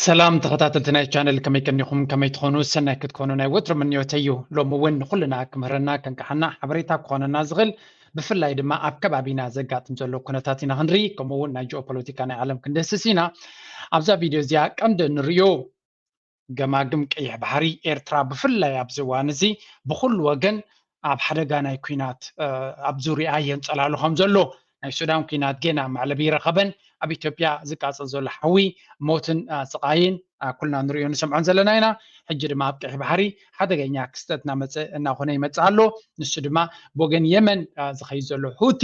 ሰላም ተኸታተልቲ ናይ ቻነል፣ ከመይ ቀኒኹም? ከመይ ትኾኑ? ሰናይ ክትኮኑ ናይ ወትሩ ምንዮተይ እዩ። ሎሚ እውን ንኹልና ክምህረና፣ ከንቅሓና፣ ሓበሬታ ክኾነና ዝኽእል፣ ብፍላይ ድማ ኣብ ከባቢና ዘጋጥም ዘሎ ኩነታት ኢና ክንርኢ፣ ከምኡ እውን ናይ ጂኦፖለቲካ ናይ ዓለም ክንድህስስ ኢና። ኣብዛ ቪድዮ እዚኣ ቀንዲ እንርእዮ፣ ገማግም ቀይሕ ባሕሪ ኤርትራ ብፍላይ ኣብዚ እዋን እዚ ብኹሉ ወገን ኣብ ሓደጋ ናይ ኲናት ኣብ ዙርያ የንጸላሉ ከም ዘሎ፣ ናይ ሱዳን ኲናት ጌና መዕለቢ ይረኸበን፣ ኣብ ኢትዮጵያ ዝቃጸል ዘሎ ሓዊ፣ ሞትን ስቓይን ኩልና ንሪኦ ንሰምዖን ዘለና ኢና። ሕጂ ድማ ኣብ ቀይሕ ባሕሪ ሓደገኛ ክስተት እናመፀ እናኾነ ይመፅእ ኣሎ። ንሱ ድማ ብወገን የመን ዝኸይድ ዘሎ ሁቲ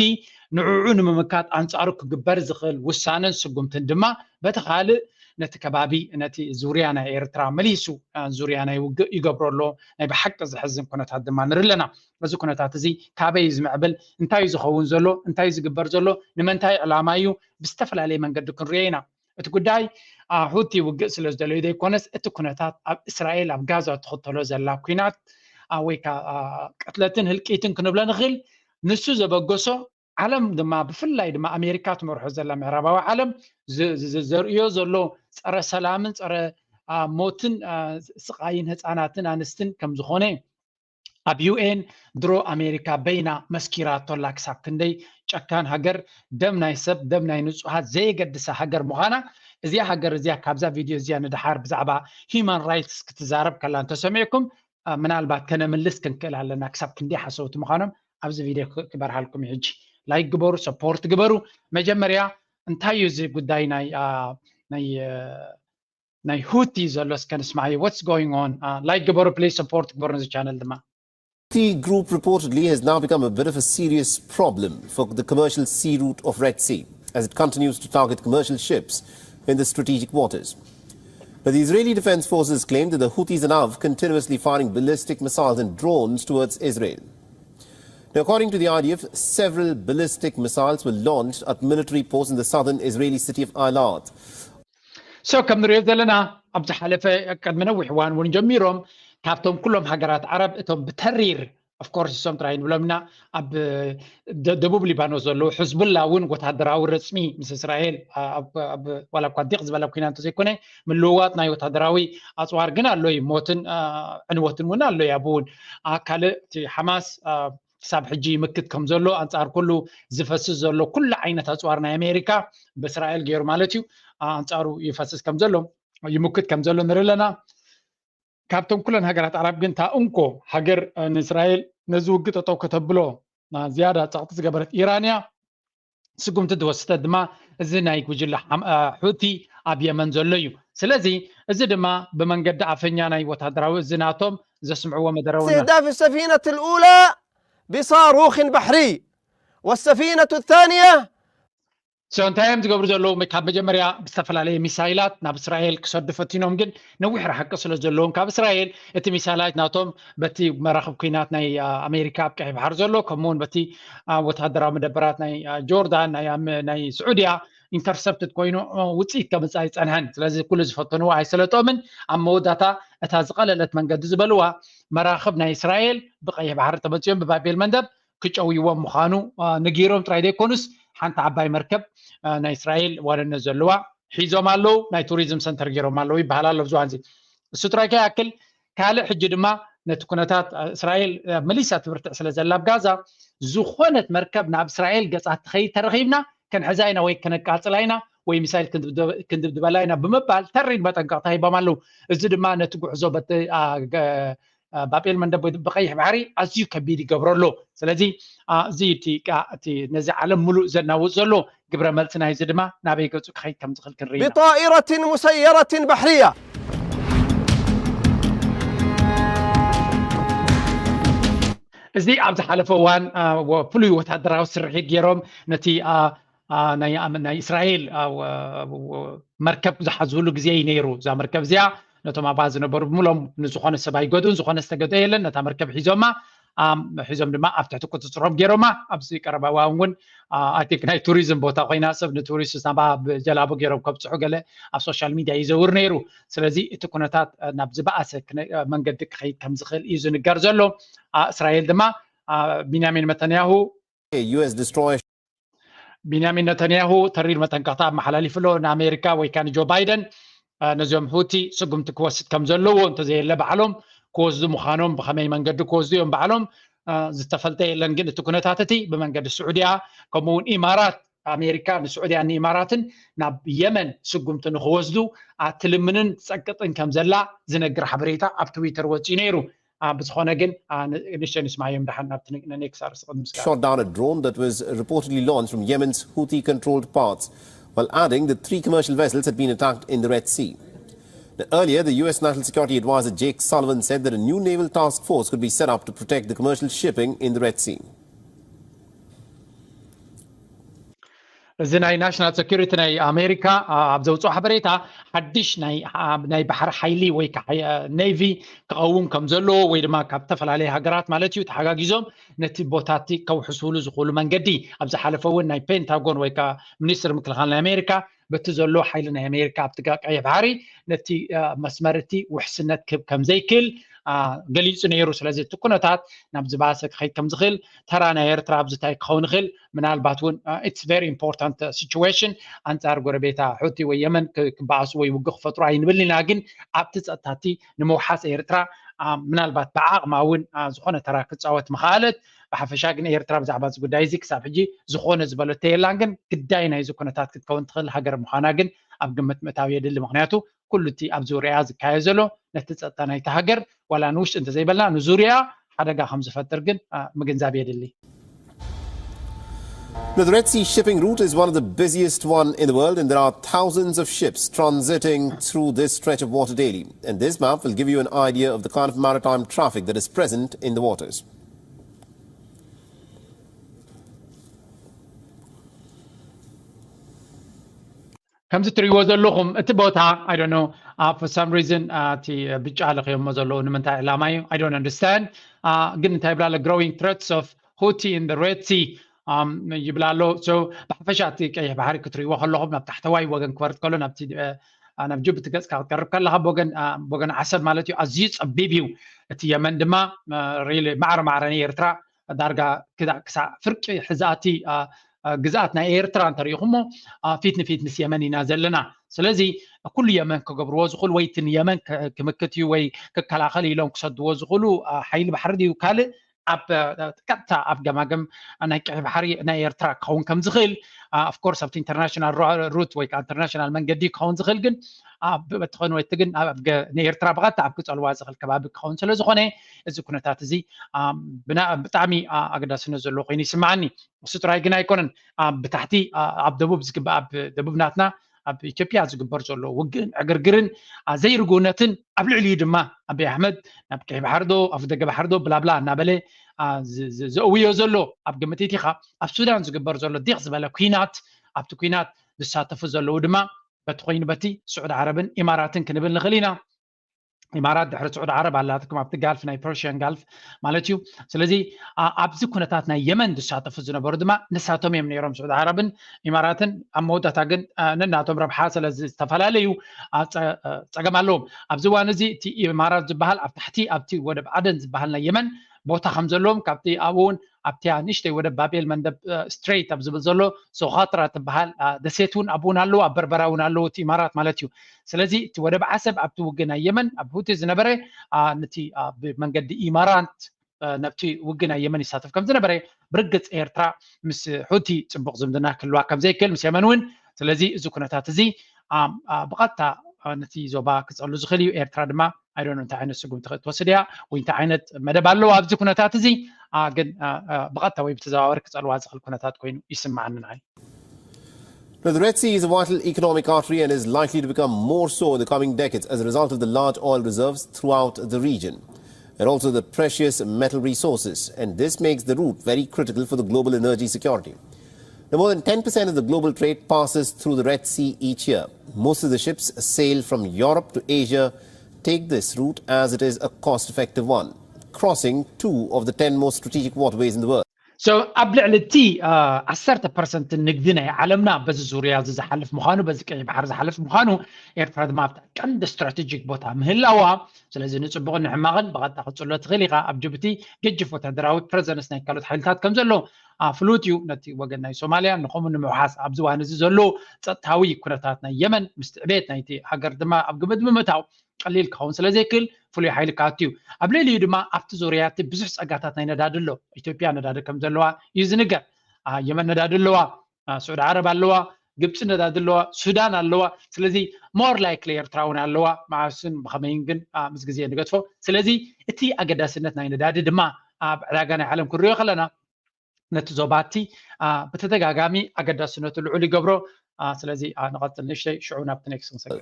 ንዕዑ ንምምካት ኣንፃሩ ክግበር ዝኽእል ውሳነን ስጉምትን ድማ በቲ ካልእ ነቲ ከባቢ ነቲ ዙርያ ናይ ኤርትራ መሊሱ ዙርያ ናይ ውግእ ይገብሮ ኣሎ። ናይ ብሓቂ ዘሕዝን ኩነታት ድማ ንርኢ ኣለና። እዚ ኩነታት እዚ ካበይ እዩ ዝምዕብል? እንታይ እዩ ዝኸውን ዘሎ? እንታይ እዩ ዝግበር ዘሎ? ንመንታይ ዕላማ እዩ? ብዝተፈላለየ መንገዲ ክንሪኦ ኢና። እቲ ጉዳይ ሁቲ ውግእ ስለ ዝደለዩ ዘይኮነስ እቲ ኩነታት ኣብ እስራኤል ኣብ ጋዛ ትኽተሎ ዘላ ኲናት ወይ ከዓ ቅትለትን ህልቂትን ክንብሎ ንኽእል። ንሱ ዘበገሶ ዓለም ድማ ብፍላይ ድማ ኣሜሪካ ትመርሖ ዘላ ምዕራባዊ ዓለም ዘርእዮ ዘሎ ፀረ ሰላምን ፀረ ሞትን ስቓይን ህፃናትን ኣንስትን ከም ዝኾነ ኣብ ዩኤን ድሮ ኣሜሪካ በይና መስኪራቶላ ክሳብ ክንደይ ጨካን ሃገር፣ ደም ናይ ሰብ ደም ናይ ንፁሃት ዘየገድሳ ሃገር ምዃና። እዚኣ ሃገር እዚኣ ካብዛ ቪድዮ እዚኣ ንድሓር ብዛዕባ ሂማን ራይትስ ክትዛረብ ከላ እንተሰሚዕኩም ምናልባት ከነምልስ ክንክእል ኣለና ክሳብ ክንደይ ሓሰውቲ ምዃኖም ኣብዚ ቪድዮ ክበርሃልኩም እዩ። ሕጂ ላይክ ግበሩ፣ ሰፖርት ግበሩ። መጀመርያ እንታይ እዩ እዚ ጉዳይ ናይ ናይ ናይ ሁቲ ዘሎ እስከ ንስማዓዮ። What's going on? ላይክ ግበሩ ፕሊዝ፣ ሰፖርት ግበሩ ነዚ ቻነል ድማ። The group reportedly has now become a bit of a serious problem for the commercial sea route of Red Sea as it continues to target commercial ships in the strategic waters. But the Israeli Defense Forces claim that the Houthis are now continuously firing ballistic missiles and drones towards Israel. Now, according to the I D F, several ballistic missiles were launched at military posts in the southern Israeli city of Eilat. So ከም ንሪኦ ዘለና ኣብ ዝሓለፈ ቅድሚ ነዊሕ እዋን እውን ጀሚሮም ካብቶም ኩሎም ሃገራት ዓረብ እቶም ብተሪር of course እሶም ጥራይ ንብሎም ኢና ኣብ ደቡብ ሊባኖስ ዘለዉ ሕዝቡላ እውን ወታደራዊ ረፅሚ ምስ እስራኤል ዋላ እኳ ዲቕ ዝበለ ኩና እንተዘይኮነ ምልውዋጥ ናይ ወታደራዊ ኣፅዋር ግን ኣሎ እዩ። ሞትን ዕንወትን እውን ኣሎ እዩ። ኣብኡ እውን ካልእ እቲ ሓማስ ክሳብ ሕጂ ይምክት ከም ዘሎ ኣንፃር ኩሉ ዝፈስስ ዘሎ ኩሉ ዓይነት ኣፅዋር ናይ ኣሜሪካ ብእስራኤል ገይሩ ማለት እዩ ኣንፃሩ ይፈስስ ከም ዘሎ ይምክት ከም ዘሎ ንርኢ ኣለና። ካብቶም ኩለን ሃገራት ዓረብ ግን እታ እንኮ ሃገር ንእስራኤል ነዚ ውግእ ጠጠው ከተብሎ ዝያዳ ፀቕጢ ዝገበረት ኢራን እያ። ስጉምቲ ዝወሰደት ድማ እዚ ናይ ጉጅለ ሑቲ ኣብ የመን ዘሎ እዩ። ስለዚ እዚ ድማ ብመንገዲ ኣፈኛ ናይ ወታደራዊ እዚ ናቶም ዘስምዕዎ መደረዊ استهداف السفينة الأولى بصاروخ بحري والسفينة الثانية So እንታይ እዮም ዝገብሩ ዘለዉ? ካብ መጀመርያ ብዝተፈላለየ ሚሳይላት ናብ እስራኤል ክሰዱ ፈቲኖም፣ ግን ነዊሕ ርሓቂ ስለ ዘለዎም ካብ እስራኤል እቲ ሚሳይላት ናቶም በቲ መራኽብ ኩናት ናይ ኣሜሪካ ኣብ ቀይሕ ባሕሪ ዘሎ ከምኡውን በቲ ወታደራዊ መደበራት ናይ ጆርዳን ናይ ስዑድያ ኢንተርሰፕትድ ኮይኑ ውፅኢት ከምፅእ ኣይፀንሐን። ስለዚ ኩሉ ዝፈተንዎ ኣይሰለጦምን። ኣብ መወዳእታ እታ ዝቐለለት መንገዲ ዝበልዋ መራኽብ ናይ እስራኤል ብቀይሕ ባሕሪ ተመፅኦም ብባቤል መንደብ ክጨውይዎም ምዃኑ ነጊሮም ጥራይ ዘይኮኑስ ሓንቲ ዓባይ መርከብ ናይ እስራኤል ዋንነት ዘለዋ ሒዞም ኣለዉ። ናይ ቱሪዝም ሰንተር ገይሮም ኣለዉ ይበሃል ኣሎ ኣብዚ እዋን እዚ። እሱ ጥራይ ከይኣክል ካልእ ሕጂ ድማ ነቲ ኩነታት እስራኤል መሊሳ ትብርትዕ ስለ ዘላ ኣብ ጋዛ ዝኾነት መርከብ ናብ እስራኤል ገጻ ትኸይድ ተረኺብና ክንሕዛ ኢና ወይ ከነቃጽላ ኢና ወይ ሚሳይል ክንድብድበላ ኢና ብምባል ተሪር መጠንቀቕታ ሂቦም ኣለዉ። እዚ ድማ ነቲ ጉዕዞ በቲ ባቤል መንደብ ብቀይሕ ባሕሪ ኣዝዩ ከቢድ ይገብሮ ኣሎ። ስለዚ እዚ እቲ ነዚ ዓለም ሙሉእ ዘናውፅ ዘሎ ግብረ መልሲ ናይዚ ድማ ናበይ ገፁ ክኸይድ ከም ዝኽእል ክንርኢ ኢና። بطائرة مسيرة بحرية እዚ ኣብ ዝሓለፈ እዋን ፍሉይ ወታደራዊ ስርሒት ገይሮም ነቲ ናይ እስራኤል መርከብ ዝሓዝሉ ግዜ እዩ ነይሩ። እዛ መርከብ እዚኣ ነቶም ኣብኣ ዝነበሩ ብምሎም ንዝኾነ ሰብ ኣይጎድኡን፣ ዝኾነ ዝተገደ የለን። ነታ መርከብ ሒዞማ ሒዞም ድማ ኣብ ትሕቲ ቁፅፅሮም ገይሮማ። ኣብዚ ቀረባ እዋን እውን ኣይቲንክ ናይ ቱሪዝም ቦታ ኮይና ሰብ ንቱሪስት ናባ ብጀላቡ ገይሮም ከብፅሑ ገለ ኣብ ሶሻል ሚድያ ይዘውር ነይሩ። ስለዚ እቲ ኩነታት ናብ ዝበኣሰ መንገዲ ክኸይድ ከም ዝኽእል እዩ ዝንገር ዘሎ። እስራኤል ድማ ቢንያሚን ነተንያሁ U S destroyer ቢንያሚን ነተንያሁ ተሪር መጠንቀቕታ ኣመሓላሊፉ ኣሎ ንኣሜሪካ ወይ ከዓ ንጆ ባይደን። ነዚኦም ሑቲ ስጉምቲ ክወስድ ከም ዘለዎ እንተዘየለ ባዕሎም ክወስዱ ምዃኖም፣ ብኸመይ መንገዲ ክወስዱ እዮም ባዕሎም ዝተፈልጠ የለን። ግን እቲ ኩነታት እቲ ብመንገዲ ስዑድያ ከምኡ እውን ኢማራት ኣሜሪካ ንስዑድያን ንኢማራትን ናብ የመን ስጉምቲ ንክወስዱ ትልምንን ትፀቅጥን ከም ዘላ ዝነግር ሓበሬታ ኣብ ትዊተር ወፂኡ ነይሩ። ብዝኾነ ግን ንእሽተይ ንስማዮም ደሓን ናብቲ ኔክስት ኣርእስቲ ቅድሚ ምስጋር። Shot down a drone that was reportedly launched from Yemen's Houthi controlled parts, while adding that three commercial vessels had been attacked in the Red Sea. Now, earlier, the U S National Security Advisor Jake Sullivan said that a new naval task force could be set up to protect the commercial shipping in the Red Sea. እዚ ናይ ናሽናል ሴኩሪቲ ናይ ኣሜሪካ ኣብ ዘውፅኦ ሓበሬታ ሓድሽ ናይ ባሕሪ ሓይሊ ወይ ኔቪ ክቐውም ከም ዘለዎ ወይ ድማ ካብ ዝተፈላለዩ ሃገራት ማለት እዩ ተሓጋጊዞም ነቲ ቦታቲ ከውሕስሉ ዝኽእሉ መንገዲ ኣብ ዝሓለፈ እውን ናይ ፔንታጎን ወይ ከዓ ሚኒስትር ምክልኻል ናይ ኣሜሪካ በቲ ዘሎ ሓይሊ ናይ ኣሜሪካ ኣብቲ ቀይሕ ባሕሪ ነቲ መስመር እቲ ውሕስነት ክህብ ከም ዘይክእል ገሊፁ ነይሩ። ስለዚ እቲ ኩነታት ናብ ዝባሰ ክኸይድ ከም ዝኽእል ተራ ናይ ኤርትራ ኣብዚ እንታይ ክኸውን ይኽእል ምናልባት እውን it's very important situation ኣንፃር ጎረቤታ ሑቲ ወይ የመን ክበኣሱ ወይ ውግእ ክፈጥሩ ኣይንብል ኢና። ግን ኣብቲ ፀጥታቲ ንምውሓስ ኤርትራ ምናልባት ብዓቕማ እውን ዝኾነ ተራ ክፃወት ምኽኣለት። ብሓፈሻ ግን ኤርትራ ብዛዕባ እዚ ጉዳይ እዚ ክሳብ ሕጂ ዝኾነ ዝበለቶ የላን። ግን ግዳይ ናይዚ ኩነታት ክትከውን ትኽእል ሃገር ምዃና ግን ኣብ ግምት ምእታው የድሊ። ምኽንያቱ ኩሉ እቲ ኣብ ዙርያ ዝካየድ ዘሎ ነቲ ፀጥታ ናይቲ ሃገር ዋላ ንውሽጢ እንተዘይበልና ንዙርያ ሓደጋ ከም ዝፈጥር ግን ምግንዛብ የድሊ። Now, the Red Sea shipping route is one of the busiest one in the world, and there are thousands of ships transiting through this stretch of water daily. And this map will give you an idea of the kind of maritime traffic that is present in the waters. ከምዚ ትሪእዎ ዘለኹም እቲ ቦታ I don't know for some reason እቲ ብጫ ለኽዮሞ ዘለዉ ንምንታይ ዕላማ እዩ I don't understand። ግን እንታይ ይብላ ኣሎ growing threats of Houthi in the Red Sea ይብላ ኣሎ። ብሓፈሻ እቲ ቀይሕ ባሕሪ ክትሪእዎ ከለኹም ናብ ታሕተዋይ ወገን ክወርድ ከሎ ናብ ጅቡቲ ገፅካ ክትቀርብ ከለካ ብወገን ዓሰብ ማለት እዩ ኣዝዩ ፀቢብ እዩ። እቲ የመን ድማ ማዕረ ማዕረ ናይ ኤርትራ ዳርጋ ክሳዕ ፍርቂ ሕዛእቲ ግዝኣት ናይ ኤርትራ እንተሪኢኹሞ ፊት ንፊት ምስ የመን ኢና ዘለና። ስለዚ ኩሉ የመን ክገብርዎ ዝኽእሉ ወይ እቲ ንየመን ክምክት እዩ ወይ ክከላኸል ኢሎም ክሰድዎ ዝኽእሉ ሓይሊ ባሕሪ ድዩ ካልእ ኣብ ቀጥታ ኣብ ገማግም ናይ ቀይ ባሕሪ ናይ ኤርትራ ክኸውን ከም ዝኽእል of course ኣብቲ international route ወይ ከዓ international መንገዲ ክኸውን ዝኽእል ግን በትኾን ወይ ግን ንኤርትራ ብቐጥታ ኣብ ክፀልዋ ዝኽእል ከባቢ ክኸውን ስለ ዝኾነ እዚ ኩነታት እዚ ብጣዕሚ ኣገዳስነት ዘለዎ ኮይኑ ይስምዓኒ። እሱ ጥራይ ግን ኣይኮነን። ብታሕቲ ኣብ ደቡብ ዝግባእ ኣብ ደቡብ ናትና ኣብ ኢትዮጵያ ዝግበር ዘሎ ውግእን ዕግርግርን ዘይርጉእነትን ኣብ ልዕሊኡ ድማ ኣብይ ኣሕመድ ናብ ቀይ ባሕሪ ዶ ኣፍ ደገ ባሕሪ ዶ ብላብላ እናበለ ዘእውዮ ዘሎ ኣብ ግምት ኢቲኻ ኣብ ሱዳን ዝግበር ዘሎ ዲኽ ዝበለ ኩናት ኣብቲ ኩናት ዝሳተፉ ዘለዉ ድማ በቲ ኮይኑ በቲ ስዑድ ዓረብን ኢማራትን ክንብል ንኽእል ኢና። ኢማራት ድሕሪ ስዑድ ዓረብ ኣላትኩም ኣብቲ ጋልፍ ናይ ፐርሽያን ጋልፍ ማለት እዩ። ስለዚ ኣብዚ ኩነታት ናይ የመን ዝሳተፉ ዝነበሩ ድማ ንሳቶም እዮም ነይሮም ስዑድ ዓረብን ኢማራትን ኣብ መወዳእታ ግን ነናቶም ረብሓ ስለ ዝተፈላለዩ ፀገም ኣለዎም። ኣብዚ እዋን እዚ እቲ ኢማራት ዝበሃል ኣብ ታሕቲ ኣብቲ ወደብ ዓደን ዝበሃል ናይ የመን ቦታ ከም ዘለዎም ካብቲ ኣብኡ እውን ኣብቲያ ንእሽተይ ወደብ ባቤል መንደብ ስትሬት ኣብ ዝብል ዘሎ ሶኻጥራ ትበሃል ደሴት እውን ኣብኡ እውን ኣለዎ ኣብ በርበራ እውን ኣለዎ እቲ ኢማራት ማለት እዩ። ስለዚ እቲ ወደብ ዓሰብ ኣብቲ ውግእ ናይ የመን ኣብ ሁቲ ዝነበረ ነቲ ብመንገዲ ኢማራት ነብቲ ውግእ ናይ የመን ይሳተፍ ከም ዝነበረ ብርግፅ ኤርትራ ምስ ሑቲ ፅቡቕ ዝምድና ክህልዋ ከም ዘይክእል ምስ የመን እውን ስለዚ እዚ ኩነታት እዚ ብቐጥታ ነቲ ዞባ ክፀሉ ዝኽእል እዩ። ኤርትራ ድማ ኣይዶን እንታይ ዓይነት ስጉምቲ ክትወስድ እያ ወይ እንታይ ዓይነት መደብ ኣለዎ ኣብዚ ኩነታት እዚ ግን ብቐጥታ ወይ ብተዘዋወሪ ክፀልዋ ዝኽእል ኩነታት ኮይኑ ይስምዓኒ ንዓይ። Now, the Red Sea is a vital economic artery and is likely to become more so in the coming decades as a result of the large oil reserves throughout the region and also the precious metal resources. And this makes the route very critical for the global energy security. Now, more than ten percent of the global trade passes through the Red Sea each year. Most of the ships sail from Europe to Asia take this route as it is a cost effective one, crossing two of the ten most strategic waterways in the world. So ኣብ ልዕሊ እቲ ዓሰርተ ፐርሰንት ንግዲ ናይ ዓለምና በዚ ዙርያ እዚ ዝሓልፍ ምዃኑ፣ በዚ ቀይ ባሕር ዝሓልፍ ምዃኑ፣ ኤርትራ ድማ ኣብታ ቀንዲ ስትራቴጂክ ቦታ ምህላዋ፣ ስለዚ ንጽቡቕን ንሕማቕን ብቐጥታ ክትጽሎ ትኽእል ኢኻ። ኣብ ጅቡቲ ገጅፍ ወታደራዊ ፕረዘንስ ናይ ካልኦት ሓይልታት ከም ዘሎ ፍሉጥ እዩ። ነቲ ወገን ናይ ሶማልያ ንኸምኡ ንምውሓስ ኣብዚ እዋን እዚ ዘሎ ጸጥታዊ ኩነታት ናይ የመን ምስቲ ዕቤት ናይቲ ሃገር ድማ ኣብ ግምት ብምእታው ቀሊል ክኸውን ስለ ዘይክእል ፍሉይ ሓይሊ ክኣቱ እዩ። ኣብ ልዕሊኡ ድማ ኣብቲ ዙርያ እቲ ብዙሕ ጸጋታት ናይ ነዳዲ ኣሎ። ኢትዮጵያ ነዳዲ ከም ዘለዋ እዩ ዝንገር። የመን ነዳዲ ኣለዋ፣ ስዑዲ ዓረብ ኣለዋ፣ ግብፂ ነዳዲ ኣለዋ፣ ሱዳን ኣለዋ። ስለዚ more likely ኤርትራ እውን ኣለዋ። መዓስን ብኸመይን ግን ምስ ግዜ ንገድፎ። ስለዚ እቲ ኣገዳስነት ናይ ነዳዲ ድማ ኣብ ዕዳጋ ናይ ዓለም ክንሪኦ ከለና ነቲ ዞባ እቲ ብተደጋጋሚ ኣገዳስነቱ ልዑል ይገብሮ። ስለዚ ንቐፅል ንእሽተይ፣ ሽዑ ናብቲ ኔክስት ክንሰግር።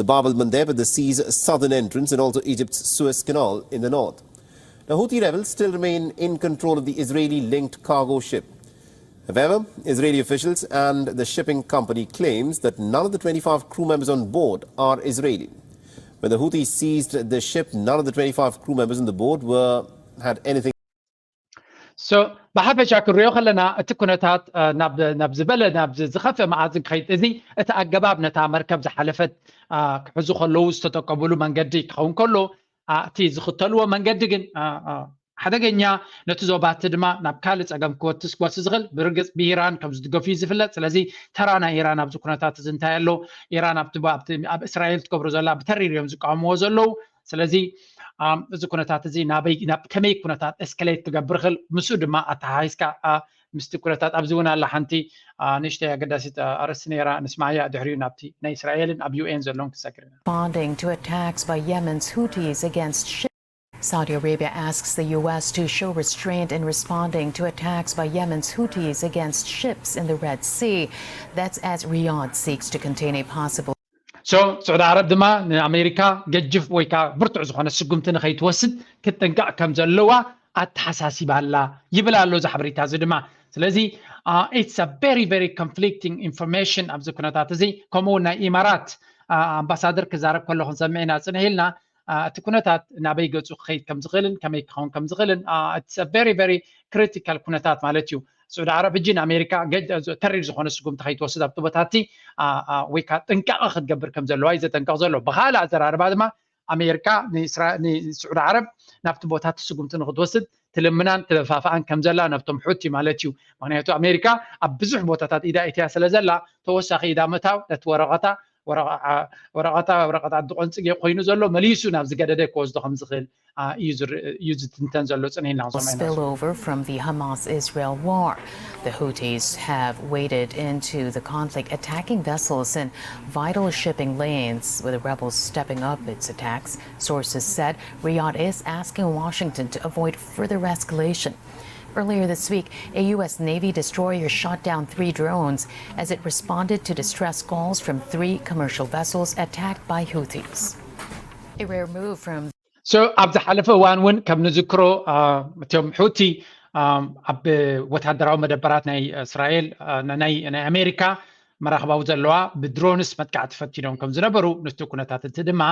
The Bab el Mandeb at the sea's southern entrance and also Egypt's Suez Canal in the north. The Houthi rebels still remain in control of the Israeli linked cargo ship. However, Israeli officials and the shipping company claims that none of the twenty-five crew members on board are Israeli. When the Houthis seized the ship, none of the twenty-five crew members on the board were had anything So ብሓፈሻ ክንሪኦ ከለና እቲ ኩነታት ናብ ዝበለ ናብ ዝኸፍአ መኣዝን ክኸይድ፣ እዚ እቲ ኣገባብ ነታ መርከብ ዝሓለፈት ክሕዙ ከለዉ ዝተጠቀምሉ መንገዲ ክኸውን ከሎ፣ እቲ ዝኽተልዎ መንገዲ ግን ሓደገኛ፣ ነቲ ዞባ እቲ ድማ ናብ ካልእ ጸገም ክወስድ ዝኽእል። ብርግጽ ብኢራን ከም ዝድገፉ እዩ ዝፍለጥ። ስለዚ ተራ ናይ ኢራን ኣብዚ ኩነታት እዚ እንታይ ኣሎ? ኢራን ኣብ እስራኤል ትገብሮ ዘላ ብተሪር እዮም ዝቃወምዎ ዘለዉ። ስለዚ እዚ ኩነታት እዚ ናበይ ናብ ከመይ ኩነታት ኤስከሌት ክገብር ይኽእል፣ ምስኡ ድማ ኣተሓሒዝካ ምስቲ ኩነታት ኣብዚ እውን ኣላ ሓንቲ ንእሽተይ ኣገዳሲት ኣርእስቲ ነይራ፣ ንስማያ ድሕሪኡ ናብቲ ናይ እስራኤልን ኣብ ዩኤን ዘሎን ክሰግር ኢና። Responding to attacks by Yemen's Houthis against ships. Saudi Arabia asks the U S to show restraint in responding to attacks by Yemen's Houthis against ships in the Red Sea. That's as Riyadh seeks to contain a possible So ስዑዲ ዓረብ ድማ ንኣሜሪካ ገጅፍ ወይ ከዓ ብርቱዕ ዝኾነ ስጉምቲ ንኸይትወስድ ክትጥንቀቕ ከም ዘለዋ ኣተሓሳሲባ ኣላ ይብል ኣሎ እዚ ሓበሬታ እዚ ድማ። ስለዚ it's a very very conflicting information ኣብዚ ኩነታት እዚ። ከምኡ እውን ናይ ኢማራት ኣምባሳደር ክዛረብ ከሎ ክንሰምዕ ኢና ጽንሕ ኢልና። እቲ ኩነታት ናበይ ገጹ ክኸይድ ከም ዝኽእልን ከመይ ክኸውን ከም ዝኽእልን it's a very very critical ኩነታት ማለት እዩ። ስዑዲ ዓረብ ሕጂ ንኣሜሪካ ተሪር ዝኾነ ስጉምቲ ከይትወስድ ኣብቲ ቦታ እቲ ወይ ከዓ ጥንቃቐ ክትገብር ከም ዘለዋ እዩ ዘጠንቀቕ ዘሎ። ብኻልእ ኣዘራርባ ድማ ኣሜሪካ ንስዑዲ ዓረብ ናብቲ ቦታ እቲ ስጉምቲ ንክትወስድ ትልምናን ትደፋፍኣን ከም ዘላ ነብቶም ሑቲ ማለት እዩ። ምክንያቱ ኣሜሪካ ኣብ ብዙሕ ቦታታት ኢዳ ኢትያ ስለ ዘላ ተወሳኺ ኢዳ ምእታው ነቲ ወረቐታ ወረቐታ ወረቐት ኣዲ ቆንጽጌ ኮይኑ ዘሎ መሊሱ ናብ ዝገደደ ክወስዶ ከም ዝኽእል እዩ ዝትንተን ዘሎ። ጽንሕ ኢልና ክንሰምዕ ኢና። Spillover from the Hamas-Israel war. The Houthis have waded into the conflict, attacking vessels in vital shipping lanes, with the rebels stepping up its attacks. Sources said Riyadh is asking Washington to avoid further escalation. Earlier this week, a U S Navy destroyer shot down three drones as it responded to distress calls from three commercial vessels attacked by Houthis. A rare move from So ኣብ ዝሓለፈ እዋን እውን ከም ንዝክሮ እቶም ሑቲ ኣብ ወታደራዊ መደበራት ናይ እስራኤል ናይ ኣሜሪካ መራኽባዊ ዘለዋ ብድሮንስ መጥቃዕቲ ፈቲኖም ከም ዝነበሩ፣ ንቱ ኩነታት እቲ ድማ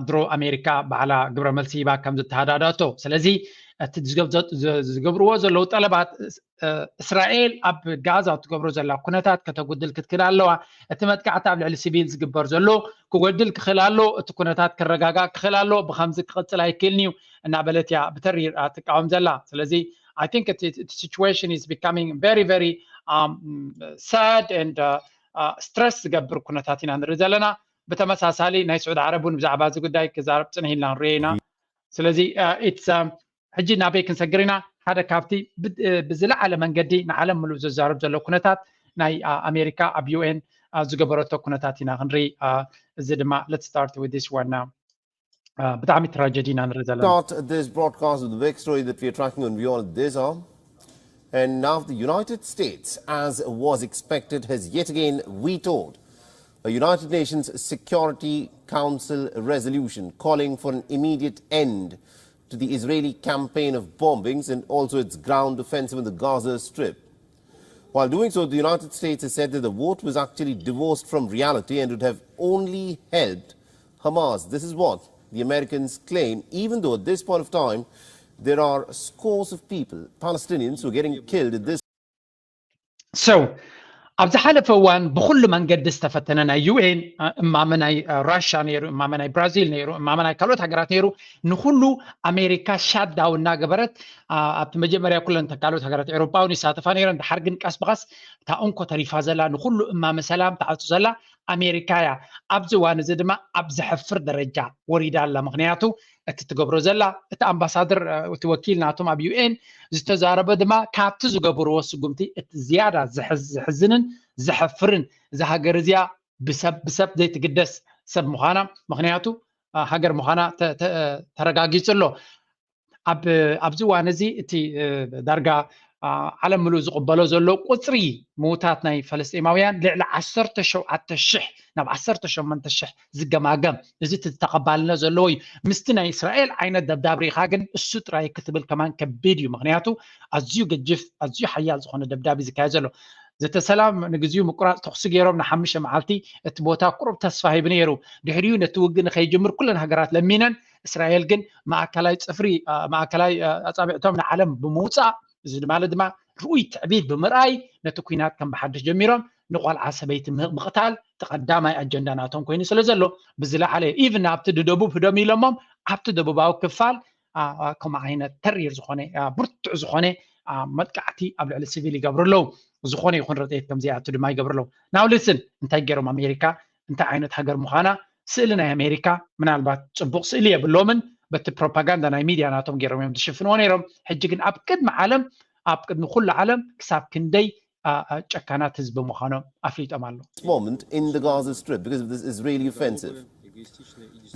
ድሮ ኣሜሪካ ባዕላ ግብረ መልሲ ሂባ ከም ዝተሃዳዳቶ። ስለዚ እቲ ዝገብርዎ ዘለዉ ጠለባት እስራኤል ኣብ ጋዛ ትገብሮ ዘላ ኩነታት ከተጉድል ክትክእል ኣለዋ። እቲ መጥቃዕቲ ኣብ ልዕሊ ሲቪል ዝግበር ዘሎ ክጎድል ክኽእል ኣሎ። እቲ ኩነታት ክረጋጋእ ክኽእል ኣሎ። ብከምዚ ክቕፅል ኣይክእልን እዩ እናበለት እያ ብተሪር ትቃወም ዘላ። ስለዚ I think the situation is becoming very very sad and stress ዝገብር ኩነታት ኢና ንርኢ ዘለና። ብተመሳሳሊ ናይ ስዑዲ ዓረብ እውን ብዛዕባ እዚ ጉዳይ ክዛረብ ፅንሕ ኢልና ንሪኦ ኢና። ስለዚ ሕጂ ናበይ ክንሰግር ኢና? ሓደ ካብቲ ብዝለዓለ መንገዲ ንዓለም ምሉእ ዘዛርብ ዘሎ ኩነታት ናይ ኣሜሪካ ኣብ ዩኤን ዝገበረቶ ኩነታት ኢና ክንርኢ። እዚ ድማ let's start with this one now. ብጣዕሚ ትራጀዲ ኢና ንርኢ ዘለና። Start this broadcast with the big story that we are tracking on Beyond this hour. And now the United States, as was expected, has yet again vetoed a United Nations Security Council resolution calling for an immediate end to the Israeli campaign of bombings and also its ground offensive in the Gaza Strip. While doing so, the United States has said that the vote was actually divorced from reality and would have only helped Hamas. This is what the Americans claim, even though at this point of time, There are scores of people, Palestinians, who are getting killed in this. So ኣብ ዝሓለፈ እዋን ብኩሉ መንገዲ ዝተፈተነ ናይ ዩ ኤን እማመ ናይ ራሻ ነይሩ፣ እማመ ናይ ብራዚል ነይሩ፣ እማመ ናይ ካልኦት ሃገራት ነይሩ። ንኩሉ ኣሜሪካ ሻትዳውን እናገበረት ኣብቲ መጀመርያ ኩለን ካልኦት ሃገራት ኤውሮጳ እውን ይሳተፋ ነይረን። ድሓር ግን ቀስ ብቐስ እታ እንኮ ተሪፋ ዘላ ንኩሉ እማመ ሰላም ትዓጹ ዘላ ኣሜሪካ እያ። ኣብዚ እዋን እዚ ድማ ኣብ ዘሕፍር ደረጃ ወሪዳ ኣላ። ምክንያቱ እቲ ትገብሮ ዘላ እቲ ኣምባሳደር እቲ ወኪል ናቶም ኣብ ዩ ኤን ዝተዛረበ ድማ ካብቲ ዝገብርዎ ስጉምቲ እቲ ዝያዳ ዘሕዝንን ዘሕፍርን እዛ ሃገር እዚኣ ብሰብ ብሰብ ዘይትግደስ ሰብ ምዃና፣ ምክንያቱ ሃገር ምዃና ተረጋጊጹ ኣሎ። ኣብዚ እዋን እዚ እቲ ዳርጋ ዓለም ምሉእ ዝቕበሎ ዘሎ ቁፅሪ ምውታት ናይ ፈለስጢማውያን ልዕሊ ዓሰርተ ሸውዓተ ሽሕ ናብ ዓሰርተ ሸሞንተ ሽሕ ዝገማገም፣ እዚ እቲ ተቐባልነት ዘለዎ እዩ። ምስቲ ናይ እስራኤል ዓይነት ደብዳብ ርኢኻ ግን እሱ ጥራይ ክትብል ከማን ከቢድ እዩ። ምክንያቱ ኣዝዩ ገጅፍ ኣዝዩ ሓያል ዝኾነ ደብዳብ እዩ ዝካየድ ዘሎ። ዘተሰላም ንግዚኡ ምቁራፅ ተኽሲ ገይሮም ንሓሙሽተ መዓልቲ እቲ ቦታ ቁሩብ ተስፋ ሂብ ነይሩ። ድሕሪኡ ነቲ ውግእ ንከይጅምር ኩለን ሃገራት ለሚነን። እስራኤል ግን ማእከላይ ፅፍሪ ማእከላይ ኣፃብዕቶም ንዓለም ብምውፃእ እዚ ማለት ድማ ርኡይ ትዕቢት ብምርኣይ ነቲ ኩናት ከም ብሓድሽ ጀሚሮም ንቆልዓ ሰበይቲ ምቕታል እቲ ቀዳማይ ኣጀንዳ ናቶም ኮይኑ ስለ ዘሎ ብዝለዓለ ኢቭን ኣብቲ ደቡብ ህደም ኢሎሞም ኣብቲ ደቡባዊ ክፋል ከምኡ ዓይነት ተሪር ዝኾነ ብርቱዕ ዝኾነ መጥቃዕቲ ኣብ ልዕሊ ሲቪል ይገብሩ ኣለዉ። ዝኾነ ይኹን ረድኤት ከምዘይኣቱ ድማ ይገብሩ ኣለዉ። ናው ልስን እንታይ ገይሮም ኣሜሪካ እንታይ ዓይነት ሃገር ምዃና ስእሊ ናይ ኣሜሪካ ምናልባት ፅቡቕ ስእሊ የብሎምን። በቲ ፕሮፓጋንዳ ናይ ሚድያ ናቶም ገይሮም እዮም ዝሽፍንዎ ነይሮም። ሕጂ ግን ኣብ ቅድሚ ዓለም ኣብ ቅድሚ ኩሉ ዓለም ክሳብ ክንደይ ጨካናት ህዝቢ ምዃኖም ኣፍሊጦም ኣለዉ። Moment in the Gaza Strip because of this Israeli offensive.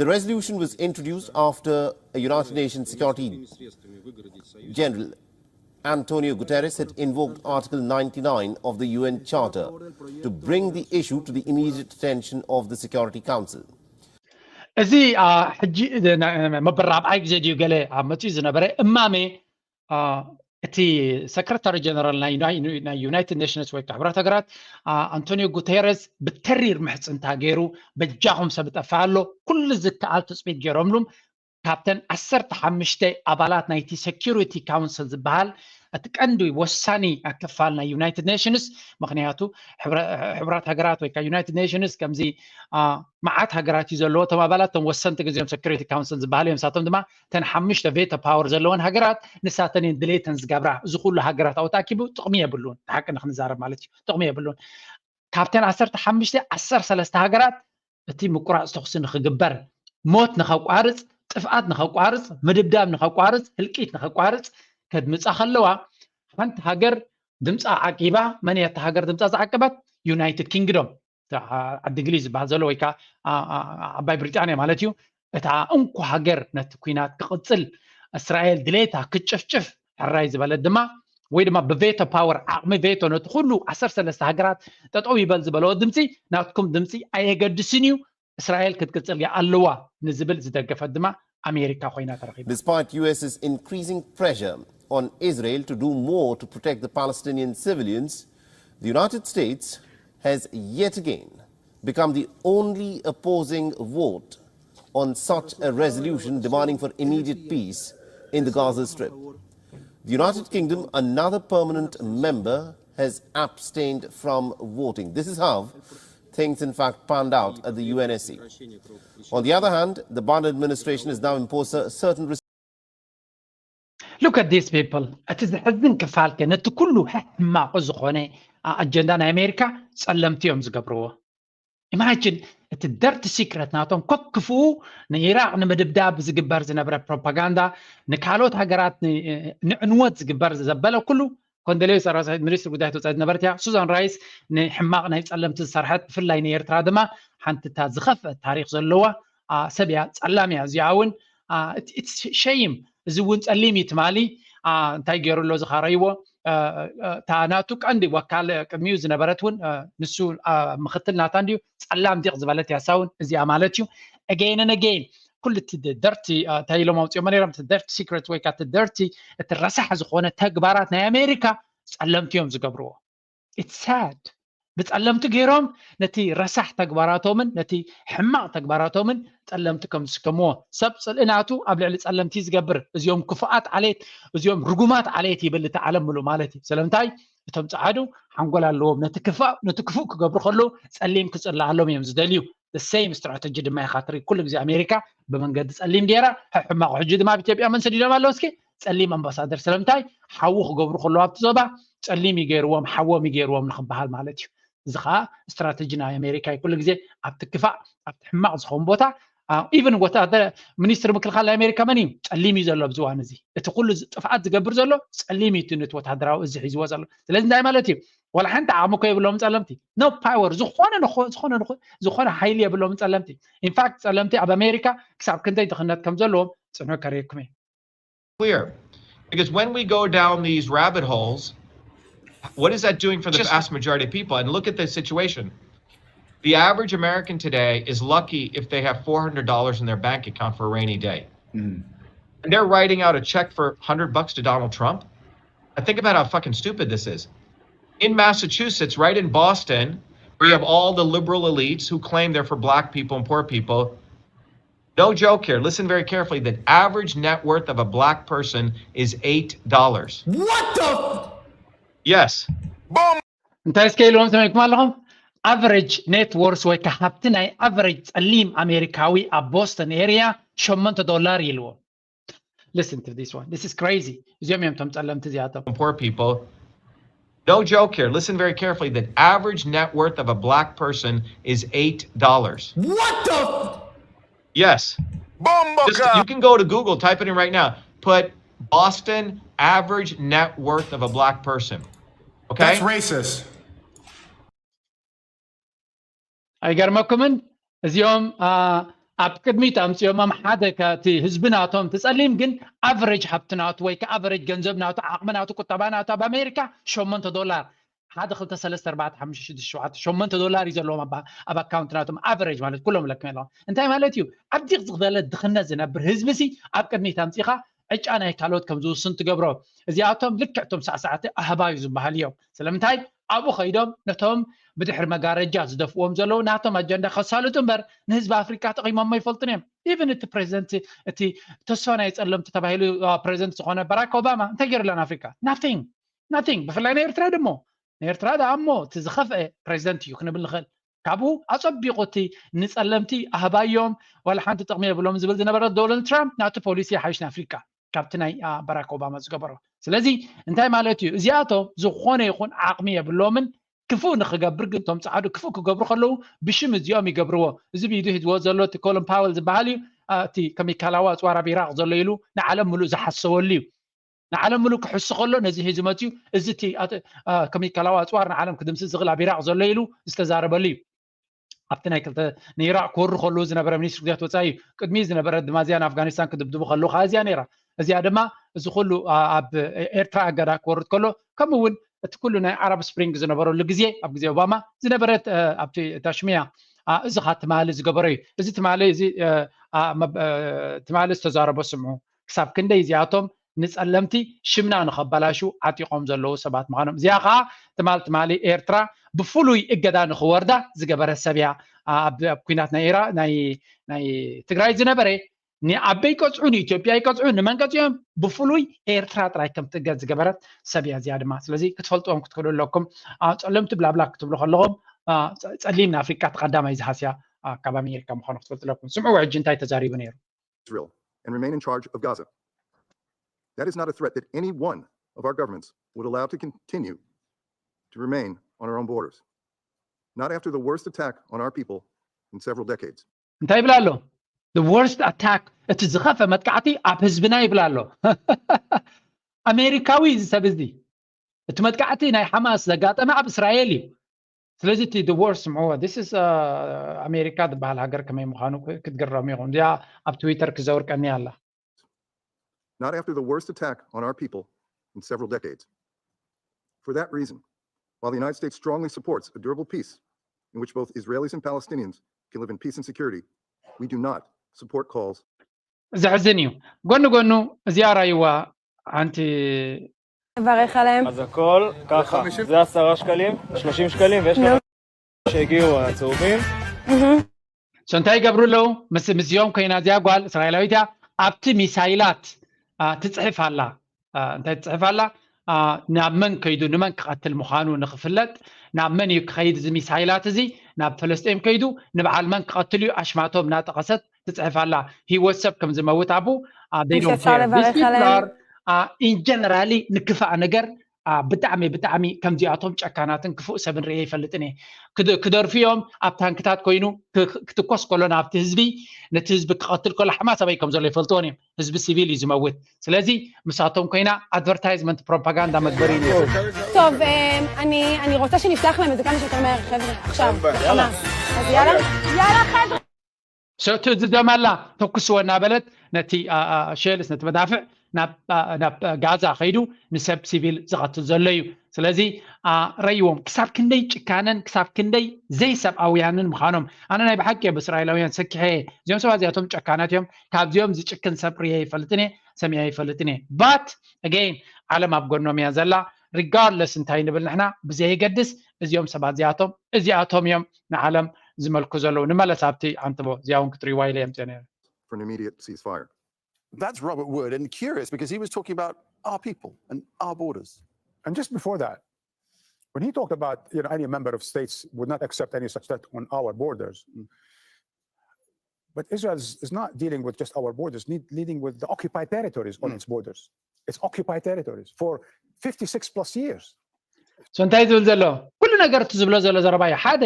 The resolution was introduced after a United Nations Security General Antonio Guterres had invoked Article ninety-nine of the U N Charter to bring the issue to the immediate attention of the Security Council. እዚ ሕጂ መበል ራብዓይ ግዜ ድዩ ገለ ኣብ መፅኡ ዝነበረ እማሜ እቲ ሰክረታሪ ጀነራል ናይ ዩናይትድ ኔሽንስ ወይ ሕቡራት ሃገራት ኣንቶኒዮ ጉቴረስ ብተሪር ምሕፅንታ ገይሩ በጃኹም ሰብ ጠፋ ኣሎ ኩሉ ዝከኣል ትፅቢት ገይሮምሉም ካብተን ዓሰርተ ሓሙሽተ ኣባላት ናይቲ ሴኪሪቲ ካውንስል ዝበሃል እቲ ቀንዲ ወሳኒ ክፋል ናይ ዩናይትድ ኔሽንስ ምክንያቱ ሕቡራት ሃገራት ወይ ዩናይትድ ኔሽንስ ከምዚ መዓት ሃገራት እዩ ዘለዎ። እቶም ኣባላት እቶም ወሰንቲ ግዜኦም ሴኩሪቲ ካውንስል ዝበሃሉ እዮም። ንሳቶም ድማ እተን ሓሙሽተ ቬቶ ፓወር ዘለወን ሃገራት ንሳተን እየን ድሌተን ዝገብራ። እዚ ኩሉ ሃገራት ኣብኡ ተኣኪቡ ጥቕሚ የብሉን። ሓቂ ንክንዛረብ ማለት እዩ። ጥቕሚ የብሉን። ካብተን ዓሰርተ ሓሙሽተ ዓሰርተ ሰለስተ ሃገራት እቲ ምቁራፅ ተኹሲ ንክግበር፣ ሞት ንከቋርፅ፣ ጥፍኣት ንከቋርፅ፣ ምድብዳብ ንከቋርፅ፣ ህልቂት ንከቋርፅ ከድምፃ ከለዋ ሓንቲ ሃገር ድምፃ ዓቂባ። መን እያ እታ ሃገር ድምፃ ዝዓቀበት? ዩናይትድ ኪንግዶም ዓዲ እንግሊዝ ዝበሃል ዘሎ ወይ ከዓ ዓባይ ብሪጣንያ ማለት እዩ። እታ እንኮ ሃገር ነቲ ኩናት ክቕፅል እስራኤል ድሌታ ክጭፍጭፍ ሕራይ ዝበለት ድማ ወይ ድማ ብቬቶ ፓወር ዓቕሚ ቬቶ ነቲ ኩሉ ዓሰርተ ሰለስተ ሃገራት ጠጠው ይበል ዝበለዎ ድምፂ ናትኩም ድምፂ ኣየገድስን እዩ፣ እስራኤል ክትቅፅል እያ ኣለዋ ንዝብል ዝደገፈት ድማ ኣሜሪካ ኮይና ተረኺባ። Despite U S's increasing pressure on Israel to do more to protect the Palestinian civilians, the United States has yet again become the only opposing vote on such a resolution demanding for immediate peace in the Gaza Strip. The United Kingdom, another permanent member, has abstained from voting. This is how things, in fact, panned out at the U N S C. On the other hand, the Biden administration has now imposed a certain Look at these people. እቲ ዘሕዝን ክፋል ከ ነቲ ኩሉ ሕማቕ ዝኾነ ኣጀንዳ ናይ ኣሜሪካ ጸለምቲ እዮም ዝገብርዎ። ኢማጂን እቲ ደርቲ ሲክረት ናቶም ከክፍኡ ንኢራቅ ንምድብዳብ ዝግበር ዝነበረ ፕሮፓጋንዳ ንካልኦት ሃገራት ንዕንወት ዝግበር ዘበለ ኩሉ ኮንደሌ ሰራሳይት ሚኒስትር ጉዳያት ወፃኢ ዝነበረት እያ ሱዛን ራይስ ንሕማቕ ናይ ፀለምቲ ዝሰርሐት ብፍላይ ንኤርትራ ድማ ሓንቲ እታ ዝኸፍአት ታሪክ ዘለዋ ሰብ እያ። ፀላም እያ እዚኣ እውን ሸይም እዚ እውን ፀሊም እዩ ትማሊ እንታይ ገይሩ ኣሎ ዝኻረይዎ እታ ናቱ ቀንዲ ወካል ቅድሚኡ ዝነበረት እውን ንሱ ምክትል ናታ እንድዩ ፀላም ዲቕ ዝበለት ያሳ እውን እዚኣ ማለት እዩ። Again and again ኩሉ እቲ ደርቲ እንታይ ኢሎም ኣውፅኦሞ ነይሮም እቲ ደርቲ ሲክረት ወይ ከዓ እቲ ደርቲ እቲ ረሳሕ ዝኾነ ተግባራት ናይ ኣሜሪካ ፀለምቲ እዮም ዝገብርዎ። It's sad. ብጸለምቲ ገይሮም ነቲ ረሳሕ ተግባራቶምን ነቲ ሕማቕ ተግባራቶምን ጸለምቲ ከም ዝስከምዎ። ሰብ ጽልኢ ናቱ ኣብ ልዕሊ ጸለምቲ ዝገብር፣ እዚኦም ክፉኣት ዓሌት፣ እዚኦም ርጉማት ዓሌት ይብል እቲ ዓለም ምሉእ ማለት እዩ። ስለምንታይ? እቶም ጸዓዱ ሓንጎል ኣለዎም። ነቲ ክፋእ፣ ነቲ ክፉእ ክገብሩ ከለዉ ጸሊም ክጽልኣሎም እዮም ዝደልዩ። The same strategy ድማ ኢኻ ትርኢ። ኩሉ ግዜ ኣሜሪካ ብመንገዲ ጸሊም ገይራ፣ ሕማቕ ሕጂ ድማ ኣብ ኢትዮጵያ መን ሰዲዶም ኣለዉ? እስኪ ጸሊም ኣምባሳደር። ስለምንታይ? ሓዊ ክገብሩ ከለዉ ኣብቲ ዞባ ጸሊም ይገይርዎም፣ ሓዎም ይገይርዎም ንኽበሃል ማለት እዩ። እዚ ከዓ ስትራተጂ ናይ ኣሜሪካ እዩ። ኩሉ ግዜ ኣብቲ ክፋእ፣ ኣብቲ ሕማቕ ዝኸውን ቦታ፣ ኢቨን ወታደር፣ ሚኒስትሪ ምክልኻል ናይ ኣሜሪካ መን እዩ? ጸሊም እዩ ዘሎ ኣብዚ እዋን እዚ። እቲ ኩሉ ዝ- ጥፍኣት ዝገብር ዘሎ ጸሊም እዩ፣ እቲ ነቲ ወታደራዊ እዚ ሒዝዎ ዘሎ። ስለዚ እንታይ ማለት እዩ? ዋላ ሓንቲ ዓቕሚ እኮ የብሎም ጸለምቲ። No power፣ ዝኾነ ንኾ- ዝኾነ ንኾ- ዝኾነ ሓይሊ የብሎም ጸለምቲ። ኢንፋክት ጸለምቲ ኣብ ኣሜሪካ ክሳብ ክንደይ ድኽነት ከም ዘለዎም ጽንሑ ከርእየኩም እየ። Clear. Because when we go down these rabbit holes, what is that doing for the Just- vast majority of people? And look at the situation. The average American today is lucky if they have four hundred dollars in their bank account for a rainy day. And they're writing out a check for a hundred bucks to Donald Trump. I think about how fucking stupid this is. In Massachusetts, right in Boston, we have all the liberal elites who claim they're for black people and poor people. No joke here. Listen very carefully. The average net worth of a black person is eight dollars. What the? Yes. Bomb. እንታይ እስከ ኢልዎም ሰሚዕኩም ኣለኹም? ኣቨሬጅ ኔት ወርስ ወይ ከዓ ሃብቲ ናይ ኣቨሬጅ ጸሊም ኣሜሪካዊ ኣብ ቦስተን ኤሪያ ሸሞንተ ዶላር ኢልዎ። Listen to this one. This is crazy. እዚኦም እዮም እቶም ጸለምቲ እዚኣቶም። And poor people. No joke here. Listen very carefully. The average net worth of a black person is eight dollars. What the? Yes. Bomb. Just, you can go to Google, type it in right now. Put Boston average net worth of a black person. Okay. That's racist. ኣይገርመኩምን? እዚኦም ኣብ ቅድሚት ኣምፅኦሞም ሓደ እቲ ህዝቢ ናቶም ትፀሊም ግን ኣቨሬጅ ሃብቲ ናቱ ወይ ከዓ ኣቨሬጅ ገንዘብ ናቱ ዓቕሚ ናቱ ቁጠባ ናቱ ኣብ ኣሜሪካ ሸሞንተ ዶላር ሓደ ክልተ ሰለስተ ኣርባዕተ ሓሙሽተ ሽዱሽተ ሸውዓተ ሸሞንተ ዶላር እዩ ዘለዎም ኣብ ኣካውንት ናቶም ኣቨሬጅ ማለት ኩሎም ለክም ኣለዎም እንታይ ማለት እዩ ኣብ ዲቕ ዝበለ ድኽነት ዝነብር ህዝቢ ሲ ኣብ ቅድሚት ኣምፂኻ ዕጫ ናይ ካልኦት ከም ዝውስን ትገብሮ እዚኣቶም ልክዕቶም ሳዕሳዕቲ ኣህባዩ ዝበሃል እዮም ስለምንታይ ኣብኡ ከይዶም ነቶም ብድሕሪ መጋረጃ ዝደፍዎም ዘለዉ ናቶም ኣጀንዳ ከሳልጡ እምበር ንህዝቢ ኣፍሪቃ ጠቂሞሞ ይፈልጡን እዮም ኢቨን እቲ ፕሬዚደንት እቲ ተስፋ ናይ ጸለምቲ ተባሂሉ ፕሬዚደንት ዝኾነ ባራክ ኦባማ እንታይ ገይሩላ ንኣፍሪቃ nothing nothing ብፍላይ ንኤርትራ ደሞ ንኤርትራ ደኣ እሞ እቲ ዝኸፍአ ፕሬዚደንት እዩ ክንብል ንኽእል ካብኡ ኣጸቢቑ እቲ ንጸለምቲ ኣህባዮም ዋላ ሓንቲ ጥቕሚ የብሎም ዝብል ዝነበረ ዶናልድ ትራምፕ ናቱ ፖሊሲ ይሓይሽ ንኣፍሪቃ ካብቲ ናይ ባራክ ኦባማ ዝገበሮ ስለዚ እንታይ ማለት እዩ እዚኣቶም ዝኾነ ይኹን ዓቕሚ የብሎምን ክፉእ ንክገብር ግን እቶም ፃዕዱ ክፉእ ክገብሩ ከለዉ ብሽም እዚኦም ይገብርዎ እዚ ብኢዱ ሂዝዎ ዘሎ እቲ ኮሎን ፓወል ዝበሃል እዩ እቲ ከሚካላዊ ኣፅዋር ኣብ ኢራቅ ዘሎ ኢሉ ንዓለም ሙሉእ ዝሓሰበሉ እዩ ንዓለም ሙሉእ ክሕሱ ከሎ ነዚ ሒዙ መፅዩ እዚ እቲ ከሚካላዊ ኣፅዋር ንዓለም ክድምስስ ዝኽእል ኣብ ኢራቅ ዘሎ ኢሉ ዝተዛረበሉ እዩ ኣብቲ ናይ ክልተ ንኢራቅ ክወሩ ከለዉ ዝነበረ ሚኒስትሪ ጉዳያት ወፃኢ እዩ ቅድሚ ዝነበረ ድማ እዚኣ ንኣፍጋኒስታን ክድብድቡ ከለዉ ከዓ እዚኣ ነይራ እዚኣ ድማ እዚ ኩሉ ኣብ ኤርትራ ኣገዳ ክወርድ ከሎ ከምኡ እውን እቲ ኩሉ ናይ ዓረብ ስፕሪንግ ዝነበረሉ ግዜ ኣብ ግዜ ኦባማ ዝነበረት ኣብቲ ታሽሚያ እዚ ካ ትማሊ ዝገበሮ እዩ እዚ ትማሊ እዚ ትማሊ ዝተዛረቦ ስምዑ ክሳብ ክንደይ እዚኣቶም ንጸለምቲ ሽምና ንኸበላሹ ዓጢቖም ዘለዉ ሰባት ምዃኖም እዚኣ ከዓ ትማል ትማሊ ኤርትራ ብፍሉይ እገዳ ንኽወርዳ ዝገበረ ሰብ እያ ኣብ ኩናት ናይ ኢራ ናይ ትግራይ ዝነበረ ንኣበይ ቀፅዑ ንኢትዮጵያ ይቀፅዑ ንመን ቀፅዑም ብፍሉይ ኤርትራ ጥራይ ከም ትእገድ ዝገበረት ሰብ እያ እዚኣ ድማ ስለዚ ክትፈልጥዎም ክትክእሉ ኣለኩም ፀለምቲ ብላብላ ክትብሉ ከለኹም ፀሊም ንኣፍሪቃ ተቀዳማይ ዝሃስያ ካብ ኣሜሪካ ምዃኑ ክትፈልጡ ኣለኩም ስምዑ ሕጂ እንታይ ተዛሪቡ ነይሩ Israel and remain in charge of Gaza. That is not a threat that any one of our governments would allow to continue to remain on our own borders. Not after the worst attack on our people in several decades. እንታይ ይብላ ኣሎ the worst attack እቲ ዝኸፈ መጥቃዕቲ ኣብ ህዝብና ይብላ ኣሎ ኣሜሪካዊ እዚ ሰብ እዚ እቲ መጥቃዕቲ ናይ ሓማስ ዘጋጠመ ኣብ እስራኤል እዩ ስለዚ እቲ the worst ምዕዎ this is ኣሜሪካ ዝበሃል ሃገር ከመይ ምዃኑ ክትግረሙ ኢኹም እዚኣ ኣብ ትዊተር ክዘውር ቀኒ ኣላ Not after the worst attack on our people in several decades. For that reason, while the United States strongly supports a durable peace in which both Israelis and Palestinians can live in peace and security, we do not support calls ዘሕዝን እዩ ጎኒ ጎኑ እዚኣ ራይዋ ሓንቲ נברך עליהם. אז הכל ככה, זה עשרה שקלים, שלושים שקלים ויש נו. לנו שהגיעו הצהובים. So እንታይ ይገብሩ ኣለዉ? ምስ ምስዚኦም ኮይና እዚኣ ጓል እስራኤላዊት እያ። ኣብቲ ሚሳይላት ትፅሕፍ ኣላ። እንታይ ትፅሕፍ ኣላ? ናብ መን ከይዱ፣ ንመን ክቐትል ምዃኑ ንክፍለጥ፣ ናብ መን እዩ ክኸይድ እዚ ሚሳይላት እዚ? ናብ ፈለስጤም ከይዱ ንበዓል መን ክቐትል እዩ? ኣሽማቶም እናጠቐሰት ትፅሕፍ ኣላ። ህይወት ሰብ ከም ዝመውት ኣብኡ ኢንጀነራሊ ንክፋእ ነገር ብጣዕሚ ብጣዕሚ ከምዚኣቶም ጨካናትን ክፉእ ሰብን ርእየ ይፈልጥን እየ። ክደርፉ እዮም። ኣብ ታንክታት ኮይኑ ክትኮስ ከሎ ናብቲ ህዝቢ፣ ነቲ ህዝቢ ክቐትል ከሎ ሓማስ ኣበይ ከም ዘሎ ይፈልጥዎን እዮም። ህዝቢ ሲቪል እዩ ዝመውት። ስለዚ ምሳቶም ኮይና ኣድቨርታይዝመንት ፕሮፓጋንዳ መግበሪ እዩ። טוב, אני, אני רוצה שנפתח להם את זה כמה שיותר מהר, חבר'ה, עכשיו, חמאס. אז יאללה, יאללה, חבר'ה. ትእዝዞም ኣላ። ተኩስዎ እናበለት ነቲ ሼልስ፣ ነቲ መዳፍዕ ናብ ጋዛ ከይዱ ንሰብ ሲቪል ዝቐትል ዘሎ እዩ። ስለዚ ረይዎም ክሳብ ክንደይ ጭካነን ክሳብ ክንደይ ዘይሰብኣውያንን ምዃኖም። ኣነ ናይ ብሓቂ እየ ብእስራኤላውያን ሰኪሐ እየ። እዚኦም ሰባት እዚኣቶም ጨካናት እዮም። ካብዚኦም ዝጭክን ሰብ ርየ ይፈልጥን እየ፣ ሰሚዐ ይፈልጥን እየ። ባት ኣገይን ዓለም ኣብ ጎኖም እያ ዘላ። ሪጋርድለስ እንታይ ንብል ንሕና ብዘየገድስ እዚኦም ሰባት እዚኣቶም እዚኣቶም እዮም ንዓለም ዝመልኩ ዘለዉ። ንመለስ ኣብቲ ኣንትቦ እዚኣ እውን ክትሪዋ ኢለ የምፅኦ ነይረ። for an immediate ceasefire. That's Robert Wood, and curious because he was talking about our people and our borders. And just before that, when he talked about, you know, any member of states would not accept any such threat on our borders. But Israel is, is not dealing with just our borders, need, dealing with the occupied territories on its borders. It's occupied territories for fifty-six plus years. So እንታይ ዝብል ዘሎ? ኩሉ ነገር እቲ ዝብሎ ዘሎ ዘረባ እዩ። ሓደ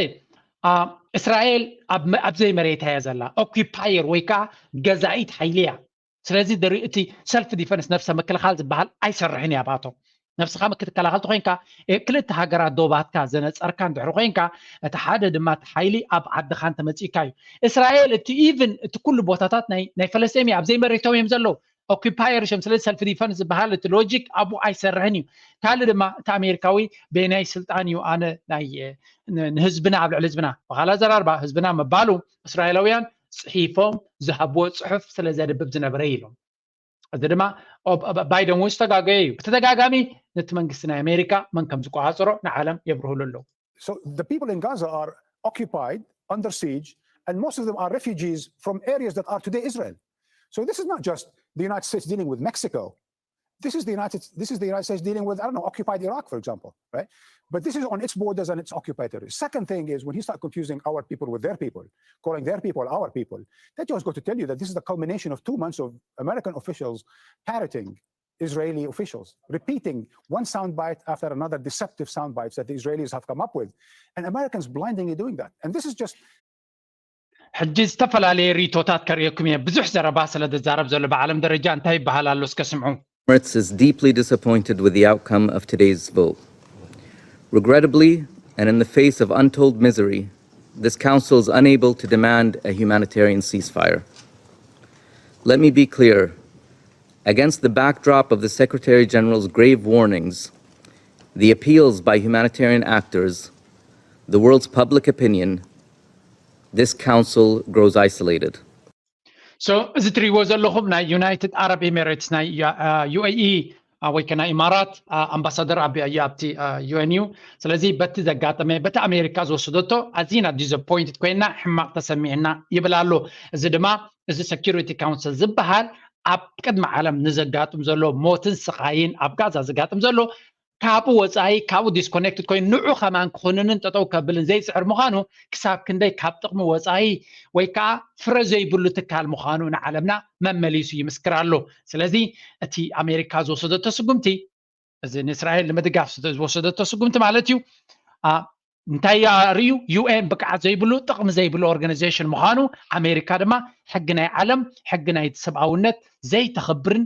እስራኤል ኣብ ዘይመሬታ እያ ዘላ። ኦኪፓየር ወይ ከዓ ገዛኢት ሓይሊ እያ። ስለዚ እቲ ሰልፍ ዲፈንስ፣ ነብሰ ምክልኻል ዝበሃል ኣይሰርሕን እያ ባቶም። ነብስኻ ክትከላኸል ተኮይንካ፣ ክልተ ሃገራት ዶባትካ ዘነፀርካ እንድሕሪ ኮይንካ፣ እቲ ሓደ ድማ እቲ ሓይሊ ኣብ ዓድኻ እንተመፂእካ እዩ። እስራኤል እቲ ኢቭን እቲ ኩሉ ቦታታት ናይ ፈለስጤም እዩ። ኣብ ዘይመሬቶም እዮም ዘለዉ። ኦኪፓየር እዮም። ስለዚ ሰልፍ ዲፈንስ ዝበሃል እቲ ሎጂክ ኣብኡ ኣይሰርሕን እዩ። ካልእ ድማ እቲ ኣሜሪካዊ በየናይ ስልጣን እዩ ኣነ ናይ ንህዝብና ኣብ ልዕሊ ህዝብና ብኻላ ዘራርባ ህዝብና ምባሉ እስራኤላውያን ፅሒፎም ዝሃብዎ ፅሑፍ ስለ ዘንብብ ዝነበረ ኢሎም። እዚ ድማ ባይደን እውን ዝተጋገየ እዩ። ብተደጋጋሚ ነቲ መንግስቲ ናይ ኣሜሪካ መን ከም ዝቆፃፀሮ ንዓለም የብርህሉ ኣለዉ። So the people in Gaza are occupied, under siege, and most of them are refugees from areas that are today Israel. So this is not just the United States dealing with Mexico. This is the United this is the United States dealing with, I don't know, occupied Iraq, for example, right? But this is on its borders and its occupied territories. Second thing is when he starts confusing our people with their people, calling their people our people, that just goes to tell you that this is the culmination of two months of American officials parroting Israeli officials, repeating one soundbite after another deceptive soundbites that the Israelis have come up with, and Americans blindingly doing that. And this is just ሕጂ ዝተፈላለየ ርእይቶታት ከርእየኩም እየ። ብዙሕ ዘረባ ስለ ዝዛረብ ዘሎ ብዓለም ደረጃ እንታይ ይበሃል ኣሎ እስከ ስምዑ። Emirates is deeply disappointed with the outcome of today's vote. Regrettably, and in the face of untold misery, this council is unable to demand a humanitarian ceasefire. Let me be clear. Against the backdrop of the Secretary General's grave warnings, the appeals by humanitarian actors, the world's public opinion, this council grows isolated. So እዚ ትሪእዎ ዘለኹም ናይ ዩናይትድ ኣረብ ኤሚሬትስ ናይ ዩኤኢ ወይ ከ ናይ ኢማራት ኣምባሳደር ኣብቲ ዩኤን እዩ። ስለዚ በቲ ዘጋጠመ በቲ ኣሜሪካ ዝወሰደቶ ኣዚና ዲስኣፖይንትድ ኮይና ሕማቕ ተሰሚዕና ይብል ኣሎ። እዚ ድማ እዚ ሰኪሪቲ ካውንስል ዝበሃል ኣብ ቅድሚ ዓለም ንዘጋጥም ዘሎ ሞትን ስቓይን ኣብ ጋዛ ዘጋጥም ዘሎ ካብኡ ወፃኢ ካብኡ ዲስኮኔክትድ ኮይኑ ንዑ ከማን ክኹንንን ጠጠው ከብልን ዘይፅዕር ምዃኑ ክሳብ ክንደይ ካብ ጥቕሚ ወፃኢ ወይ ከዓ ፍረ ዘይብሉ ትካል ምዃኑ ንዓለምና መመሊሱ ይምስክር ኣሎ። ስለዚ እቲ ኣሜሪካ ዝወሰደቶ ስጉምቲ እዚ ንእስራኤል ንምድጋፍ ዝወሰደቶ ስጉምቲ ማለት እዩ እንታይ ርእዩ ዩኤን ብቅዓት ዘይብሉ ጥቕሚ ዘይብሉ ኦርጋናይዜሽን ምዃኑ ኣሜሪካ ድማ ሕጊ ናይ ዓለም ሕጊ ናይ ሰብኣውነት ዘይተኽብርን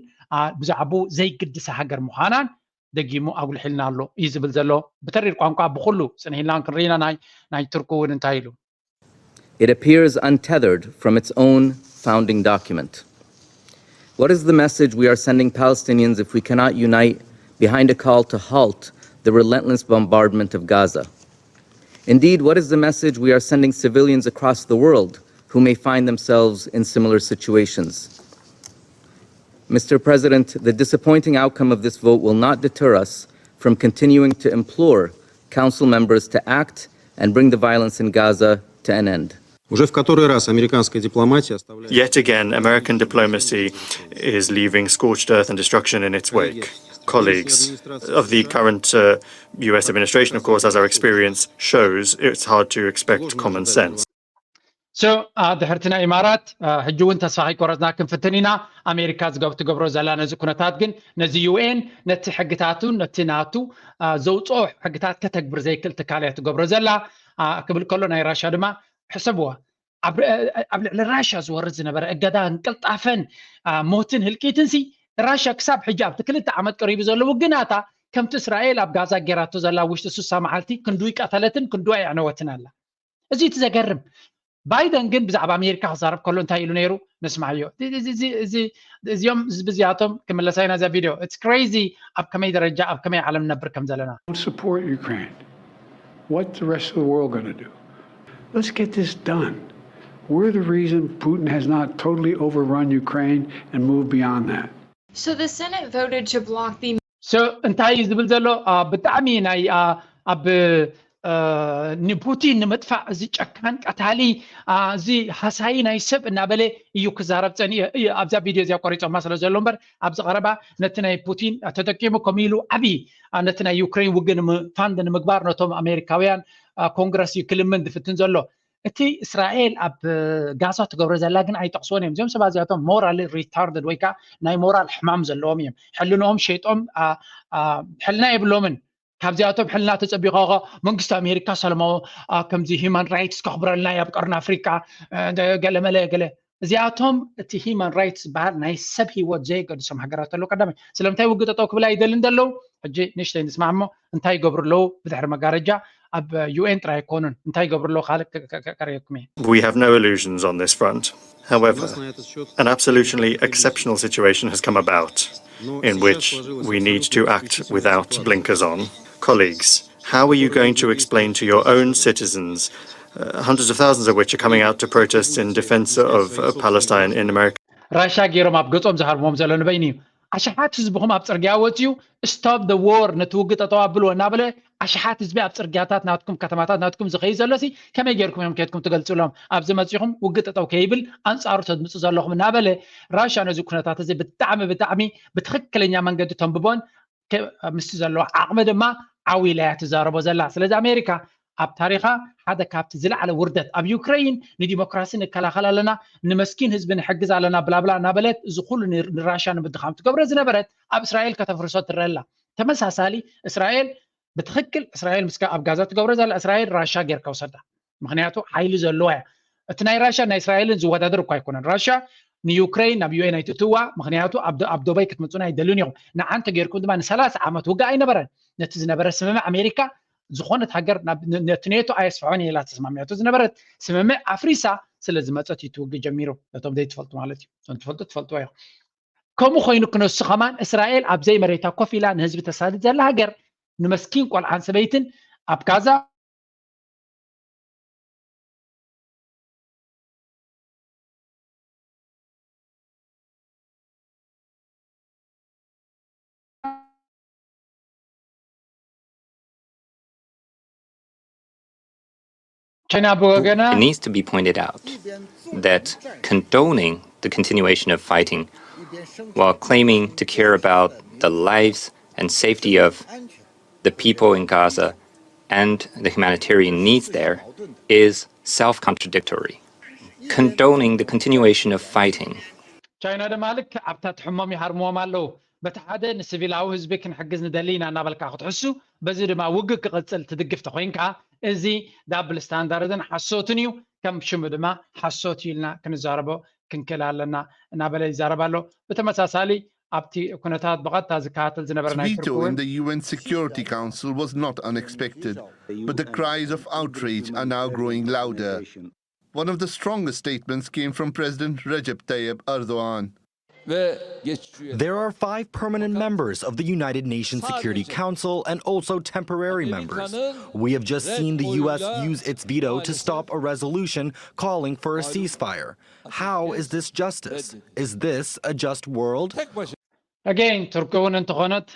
ብዛዕባኡ ዘይግድሳ ሃገር ምዃናን ደጊሙ ኣጉልሒልና ኣሎ እዩ ዝብል ዘሎ ብተሪር ቋንቋ ብኩሉ ፅንሒልና ክንርኢና ናይ ናይ ቱርክ እውን እንታይ ኢሉ It appears untethered from its own founding document. What is the message we are sending Palestinians if we cannot unite behind a call to halt the relentless bombardment of Gaza? Indeed, what is the message we are sending civilians across the world who may find themselves in similar situations? Mister President, the disappointing outcome of this vote will not deter us from continuing to implore Council members to act and bring the violence in Gaza to an end. Уже в который раз американская дипломатия оставляет... Yet again, American diplomacy is leaving scorched earth and destruction in its wake. Colleagues of the current uh, U S administration, of course, as our experience shows, it's hard to expect common sense. So ድሕርቲ ናይ ኢማራት ሕጂ እውን ተስፋ ከይቆረፅና ክንፍትን ኢና። ኣሜሪካ ዝገብ ትገብሮ ዘላ ነዚ ኩነታት ግን ነዚ ዩ ኤን ነቲ ሕግታቱ ነቲ ናቱ ዘውፅኦ ሕግታት ከተግብር ዘይክእል ትካል እያ ትገብሮ ዘላ ክብል ከሎ ናይ ራሻ ድማ ሕሰብዋ ኣብ ልዕሊ ራሻ ዝወርድ ዝነበረ እገዳ እንቅልጣፈን ሞትን ህልቂትን ሲ ራሻ ክሳብ ሕጂ ኣብቲ ክልተ ዓመት ቀሪቡ ዘሎ ውግናታ ከምቲ እስራኤል ኣብ ጋዛ ጌራቶ ዘላ ውሽጢ ሱሳ መዓልቲ ክንዱይ ቀተለትን ክንዱይ ኣዕነወትን ኣላ። እዚ እቲ ዘገርም። ባይደን ግን ብዛዕባ ኣሜሪካ ክዛረብ ከሎ እንታይ ኢሉ ነይሩ? ንስማዕዮ። እዚኦም ህዝቢ እዚኣቶም ክምለሳ ኢና እዛ ቪድዮ። It's crazy ኣብ ከመይ ደረጃ ኣብ ከመይ ዓለም ንነብር ከም ዘለና። Support Ukraine. What the rest of the world going to do? Let's get this done. We're the reason Putin has not totally overrun Ukraine and moved beyond that. So the Senate voted to block the So እንታይ እዩ ዝብል ዘሎ? ብጣዕሚ ናይ ኣብ ንፑቲን ንምጥፋእ እዚ ጨካን ቀታሊ እዚ ሃሳዪ ናይ ሰብ እናበለ እዩ ክዛረብ ፀኒኡ። ኣብዛ ቪድዮ እዚኣ ቆሪፆማ ስለ ዘሎ እምበር ኣብዚ ቀረባ ነቲ ናይ ፑቲን ተጠቂሙ ከምኡ ኢሉ ዓብዪ ነቲ ናይ ዩክሬን ውግእ ፋንድ ንምግባር ነቶም ኣሜሪካውያን ኮንግረስ እዩ ክልምን ዝፍትን ዘሎ። እቲ እስራኤል ኣብ ጋዛ ትገብሮ ዘላ ግን ኣይጠቕስዎን እዮም። እዚኦም ሰባት እዚኣቶም ሞራል ሪታርድድ ወይ ከዓ ናይ ሞራል ሕማም ዘለዎም እዮም። ሕልንኦም ሸይጦም ሕልና የብሎምን። ካብዚኣቶም ሕልና ተፀቢኻ መንግስቲ ኣሜሪካ ሰለማዊ ከምዚ ሂማን ራይትስ ከኽብረልና ኣብ ቀርኒ ኣፍሪካ ገለመለ ገለ እዚኣቶም እቲ ሂማን ራይትስ ዝበሃል ናይ ሰብ ሂወት ዘየገድሶም ሃገራት ኣለዉ። ቀዳማይ ስለምንታይ ውግእ ጠጠው ክብል ኣይደልን ዘለዉ? ሕጂ ንእሽተይ ንስማዕ እሞ እንታይ ይገብሩ ኣለዉ? ብድሕሪ መጋረጃ ኣብ ዩኤን ጥራይ ኣይኮኑን። እንታይ ይገብሩ ኣለዉ? ካልእ ከርእየኩም እየ። We have no illusions on this front. However, an absolutely exceptional situation has come about in which we need to act without blinkers on. Colleagues, how are you going to explain to your own citizens, uh, hundreds of thousands of which are coming out to protest in defense of uh, Palestine in America? ራሻ ገይሮም ኣብ ገጾም ዝሃርሞም ዘሎ ንበይኑ እዩ። ኣሽሓት ህዝብኹም ኣብ ጽርግያ ወጽዩ stop the war ነቲ ውግእ ጠጠው ኣብልዎ እናበለ ኣሽሓት ህዝቢ ኣብ ጽርግያታት ናትኩም ከተማታት ናትኩም ዝኸይ ዘሎሲ ከመይ ጌርኩም እዮም ከድኩም ትገልጽሎም? ኣብዚ መጺኹም ውግእ ጠጠው ከይብል ኣንጻሩ ተድምጹ ዘለኹም እናበለ ራሻ ነዚ ኩነታት እዚ ብጣዕሚ ብጣዕሚ ብትኽክለኛ መንገዲ ተንብቦን ምስቲ ዘለዎ ዓቕሚ ድማ ዓው ኢላ እያ ትዛረቦ ዘላ። ስለዚ ኣሜሪካ ኣብ ታሪኻ ሓደ ካብቲ ዝለዓለ ውርደት ኣብ ዩክረይን ንዲሞክራሲ ንከላኸል ኣለና ንመስኪን ህዝቢ ንሕግዝ ኣለና ብላብላ እናበለት እዚ ኩሉ ንራሻ ንምድኻም ትገብሮ ዝነበረት ኣብ እስራኤል ከተፍርሶ ትረአ ኣላ። ተመሳሳሊ እስራኤል ብትኽክል እስራኤል ምስ ኣብ ጋዛ ትገብሮ ዘላ እስራኤል ራሻ ጌርካ ውሰዳ። ምክንያቱ ሓይሊ ዘለዋ እያ። እቲ ናይ ራሻ ናይ እስራኤልን ዝወዳደር እኳ ኣይኮነን። ራሻ ንዩክረይን ናብ ዩኤን ኣይትእትዋ ምክንያቱ ኣብ ዶባይ ክትመፁና ኣይደልን ኢኹም። ንዓ እንተጌርኩም ድማ ንሰላሳ ዓመት ውግእ ኣይነበረን። ነቲ ዝነበረ ስምምዕ ኣሜሪካ ዝኾነት ሃገር ነቲ ኔቶ ኣየስፍሖን ኢላ ተስማሚያቶ ዝነበረት ስምምዕ ኣፍሪሳ ስለ ዝመፀት እዩ ትውግእ ጀሚሩ። ነቶም ዘይትፈልጡ ማለት እዩ። እቶም ትፈልጡ ትፈልጥዎ ኢኹም። ከምኡ ኮይኑ ክነሱ ከማን እስራኤል ኣብ ዘይመሬታ ኮፍ ኢላ ንህዝቢ ተሳድድ ዘላ ሃገር ንመስኪን ቆልዓን ሰበይትን ኣብ ጋዛ China ብወገና It needs to be pointed out that condoning the continuation of fighting while claiming to care about the lives and safety of the people in Gaza and the humanitarian needs there is self contradictory. Condoning the continuation of fighting ቻይና ድማ ልክዕ ኣብታ ትሕሞም ይሃርምዎም ኣለዉ። በቲ ሓደ ንሲቪላዊ ህዝቢ ክንሕግዝ ንደሊ ኢና እናበልካ ክትሕሱ፣ በዚ ድማ ውግእ ክቕጽል ትድግፍ ተኾይንካ፣ እዚ ዳብል ስታንዳርድን ሓሶትን እዩ። ከም ሽሙ ድማ ሓሶት እዩ ኢልና ክንዛረቦ ክንክእል ኣለና እናበለ ይዛረብ ኣሎ። ብተመሳሳሊ ኣብቲ ኩነታት ብቐጥታ ዝከታተል ዝነበረ ናይ ቱርኪ Veto in the U N Security Council was not unexpected, but the cries of outrage are now growing louder. One of the strongest statements came from President Recep Tayyip Erdogan. There are five permanent members of the United Nations Security Council and also temporary members. We have just seen the U S use its veto to stop a resolution calling for a ceasefire. How is this justice? Is this a just world? ኣገይን ቱርኪ እውን እንተኾነት